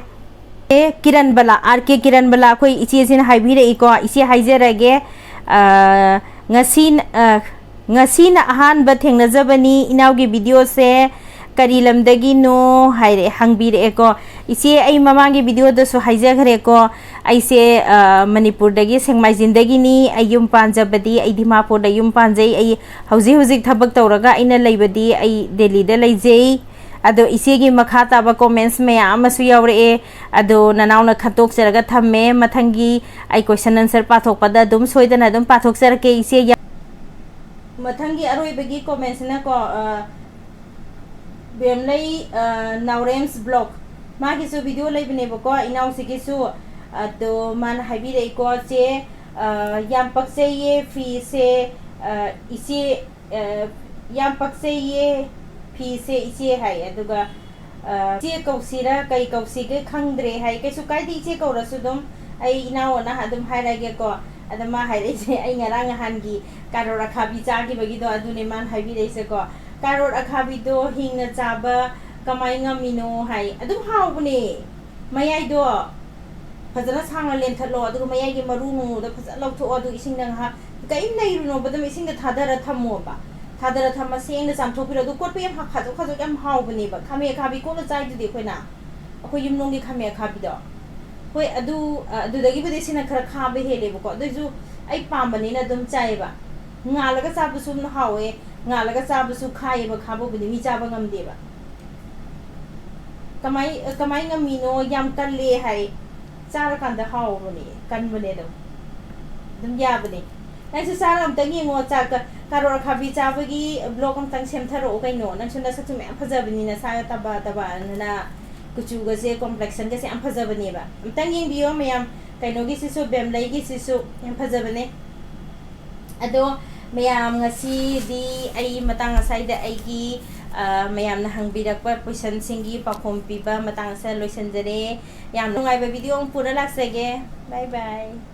ꯑꯦ, ꯀꯤꯔꯟꯕꯂꯥ, ꯑꯥꯔ ꯀꯦ ꯀꯤꯔꯟꯕꯂꯥ, ꯑꯩꯈꯣꯏ ꯏꯆꯦꯁꯤꯅ ꯍꯥꯏꯕꯤꯔꯛꯏꯀꯣ꯫ ꯏꯆꯦ ꯍꯥꯏꯖꯔꯒꯦ, ꯑ, ꯉꯁꯤ, ꯑ, ꯉꯁꯤꯅ ꯑꯍꯥꯟꯕ ꯊꯦꯡꯅꯖꯕꯅꯤ꯫ ꯏꯅꯥꯎꯒꯤ videoꯁꯦ ꯀꯔꯤ ꯂꯝꯗꯒꯤꯅꯣ ꯍꯥꯏꯔꯦ, ꯍꯪꯕꯤꯔꯛꯑꯦꯀꯣ꯫ ꯏꯆꯦ, ꯑꯩ ꯃꯃꯥꯡꯒꯤ videoꯗꯁꯨ ꯍꯥꯏꯖꯈ꯭ꯔꯦꯀꯣ, ꯑꯩꯁꯦ, ꯑ, ꯃꯅꯤꯄꯨꯔꯗꯒꯤ, ꯁꯦꯡꯃꯥꯏꯖꯤꯟꯗꯒꯤꯅꯤ꯫ ꯑꯩ ꯌꯨꯝ ꯄꯥꯟꯖꯕꯗꯤ ꯑꯩ ꯗꯤꯃꯥꯄꯨꯔꯗ ꯌꯨꯝ ꯄꯥꯟꯖꯩ꯫ ꯑꯩ ꯍꯧꯖꯤꯛ ꯍꯧꯖꯤꯛ ꯊꯕꯛ ꯇꯧꯔꯒ ꯑꯩꯅ ꯂꯩꯕꯗꯤ ꯑꯩ ꯗꯦꯜꯂꯤꯗ ꯂꯩꯖꯩ꯫ ꯑꯗꯣ ꯏꯆꯦꯒꯤ ꯃꯈꯥ ꯇꯥꯕ comments ꯃꯌꯥꯝ ꯑꯃꯁꯨ ꯌꯥꯎꯔꯛꯑꯦ꯫ ꯑꯗꯣ ꯅꯅꯥꯎꯅ ꯈꯟꯇꯣꯛꯆꯔꯒ ꯊꯝꯃꯦ꯫ ꯃꯊꯪꯒꯤ ꯑꯩ question answer ꯄꯥꯊꯣꯛꯄꯗ ꯑꯗꯨꯝ ꯁꯣꯏꯗꯅ ꯑꯗꯨꯝ ꯄꯥꯊꯣꯛꯆꯔꯛꯀꯦ ꯏꯆꯦ꯫ ꯌꯥ-, ꯃꯊꯪꯒꯤ ꯑꯔꯣꯏꯕꯒꯤ commentsꯁꯤꯅꯀꯣ, ꯑ, ꯕꯦꯝꯂꯩ, ꯑ, ꯅꯥꯎꯔꯦꯝꯁ vlog꯫ ꯃꯥꯒꯤꯁꯨ video ꯂꯩꯕꯅꯦꯕꯀꯣ, ꯏꯅꯥꯎꯁꯤꯒꯤꯁꯨ꯫ ꯑꯗꯣ ꯃꯥꯅ ꯍꯥꯏꯕꯤꯔꯛꯏꯀꯣ, "ꯆꯦ, ꯑ, ꯌꯥꯝ ꯄꯛꯆꯩꯌꯦ ꯐꯤꯁꯦ, ꯑ, ꯏꯆꯦ, ꯑ, ꯌꯥꯝ ꯄꯛꯆꯩꯌꯦ ꯐꯤꯁꯦ ꯏꯆꯦ" ꯍꯥꯏ꯫ ꯑꯗꯨꯒ, ꯑ, "ꯏꯆꯦ ꯀꯧꯁꯤꯔꯥ ꯀꯩ ꯀꯧꯁꯤꯒꯦ ꯈꯪꯗ꯭ꯔꯦ" ꯍꯥꯏ꯫ "ꯀꯩꯁꯨ ꯀꯥꯏꯗꯦ ꯏꯆꯦ ꯀꯧꯔꯁꯨ ꯑꯗꯨꯝ, ꯑꯩ ꯏꯅꯥꯎ ꯑꯅ ꯑꯗꯨꯝ ꯍꯥꯏꯔꯒꯦꯀꯣ"꯫ ꯑꯗ ꯃꯥ ꯍꯥꯏꯔꯛꯏꯁꯦ, "ꯑꯩ ꯉꯔꯥꯡ ꯅꯍꯥꯟꯒꯤ ꯀꯥꯔꯣꯠ ꯑꯈꯥꯕꯤ ꯆꯥꯈꯤꯕꯒꯤꯗꯣ ꯑꯗꯨꯅꯦ ꯃꯥꯅ ꯍꯥꯏꯕꯤꯔꯛꯏꯁꯦꯀꯣ꯫ ꯀꯥꯔꯣꯠ ꯑꯈꯥꯕꯤꯗꯣ ꯍꯤꯡꯅ ꯆꯥꯕ ꯀꯃꯥꯏ ꯉꯝꯃꯤꯅꯣ?" ꯍꯥꯏ꯫ ꯑꯗꯨꯝ ꯍꯥꯎꯕꯅꯦ꯫ ꯃꯌꯥꯏꯗꯣ ꯐꯖꯅ ꯁꯥꯡꯅ ꯂꯦꯟꯊꯠꯂꯣ, ꯑꯗꯨꯒ ꯃꯌꯥꯏꯒꯤ ꯃꯔꯨ ꯃꯨꯗ ꯐꯖꯅ ꯂꯧꯊꯣꯛꯑꯣ, ꯑꯗꯨ ꯏꯁꯤꯡꯗ ꯉꯥꯏꯍꯥꯛ ꯀꯔꯤꯝ ꯅꯩꯔꯨꯅꯣꯕ, ꯑꯗꯨꯝ ꯏꯁꯤꯡꯗ ꯊꯥꯗꯔ ꯊꯝꯃꯣꯕ꯫ ꯊꯥꯗꯔ ꯊꯝꯃ ꯁꯦꯡꯅ ꯆꯥꯝꯊꯣꯛꯄꯤꯔꯣ꯫ ꯑꯗꯨ ꯀꯣꯠꯄ ꯌꯥꯝ ꯈꯥꯖꯣꯛ ꯈꯥꯖꯣꯛ ꯌꯥꯝ ꯍꯥꯎꯕꯅꯦꯕ꯫ ꯈꯥꯃꯦꯟ ꯑꯈꯥꯕꯤ ꯀꯣꯠꯂ ꯆꯥꯏꯗꯨꯗꯤ ꯑꯩꯈꯣꯏꯅ, ꯑꯩꯈꯣꯏ ꯌꯨꯝꯂꯣꯝꯒꯤ ꯈꯥꯃꯦꯟ ꯑꯈꯥꯕꯤꯗꯣ꯫ ꯍꯣꯏ, ꯑꯗꯨ, ꯑ, ꯑꯗꯨꯗꯒꯤꯕꯨꯗꯤ ꯁꯤꯅ ꯈꯔ ꯈꯥꯕ ꯍꯦꯜꯂꯦꯕꯀꯣ, ꯑꯗꯨꯏꯁꯨ ꯑꯩ ꯄꯥꯝꯕꯅꯤꯅ ꯑꯗꯨꯝ ꯆꯥꯏꯌꯦꯕ꯫ ꯉꯥꯜꯂꯒ ꯆꯥꯕꯁꯨ ꯑꯗꯨꯝ ꯍꯥꯎꯋꯦ, ꯉꯥꯜꯂꯒ ꯆꯥꯕꯁꯨ ꯈꯥꯏꯌꯦꯕ, ꯈꯥꯕꯕꯨꯗꯤ ꯃꯤ ꯆꯥꯕ ꯉꯝꯗꯦꯕ꯫ ꯀꯃꯥꯏ, ꯀꯃꯥꯏ ꯉꯝꯃꯤꯅꯣ? ꯌꯥꯝ ꯀꯜꯂꯦ ꯍꯥꯏ꯫ ꯆꯥꯔꯀꯥꯟꯗ ꯍꯥꯎꯕꯅꯦ, ꯀꯟꯕꯅꯦ ꯑꯗꯨꯝ꯫ ꯑꯗꯨꯝ ꯌꯥꯕꯅꯦ꯫ ꯅꯪꯁꯨ ꯆꯥꯔ ꯑꯝꯇꯪ ꯌꯦꯡꯉꯣ꯫ ꯆꯥ-, ꯀ-, ꯀꯥꯔꯣꯠ ꯑꯈꯥꯕꯤ ꯆꯥꯕꯒꯤ vlog ꯑꯝꯇꯪ ꯁꯦꯝꯊꯔꯛꯑꯣ ꯀꯩꯅꯣ꯫ ꯅꯪꯁꯨ ꯅꯁꯛꯁꯨ ꯃꯌꯥꯝ ꯐꯖꯕꯅꯤ, ꯅꯁꯥꯒ ꯇꯕꯥ ꯇꯕꯥꯅ, ꯀꯨꯆꯨꯒꯁꯦ, complexionꯒꯁꯦ ꯌꯥꯝ ꯐꯖꯕꯅꯦꯕ꯫ ꯑꯝꯇꯪ ꯌꯦꯡꯕꯤꯌꯣ ꯃꯌꯥꯝ꯫ ꯀꯩꯅꯣꯒꯤꯁꯤꯁꯨ, ꯕꯦꯝꯂꯩꯒꯤꯁꯤꯁꯨ ꯌꯥꯝ ꯐꯖꯕꯅꯦ꯫ ꯑꯗꯣ ꯃꯌꯥꯝ, ꯉꯁꯤꯗꯤ ꯑꯩ ꯃꯇꯥꯡ ꯑꯁ꯭ꯋꯥꯏꯗ ꯑꯩꯒꯤ, ꯑ, ꯃꯌꯥꯝꯅ ꯍꯪꯕꯤꯔꯛꯄ questionꯁꯤꯡꯒꯤ ꯄꯥꯎꯈꯨꯝ ꯄꯤꯕ ꯃꯇꯥꯡ ꯑꯁꯤꯗ ꯂꯣꯏꯁꯤꯟꯖꯔꯦ꯫ ꯌꯥꯝ ꯅꯨꯡꯉꯥꯏꯕ video ꯑꯃ ꯄꯨꯔ ꯂꯥꯛꯆꯒꯦ꯫ Bye bye꯫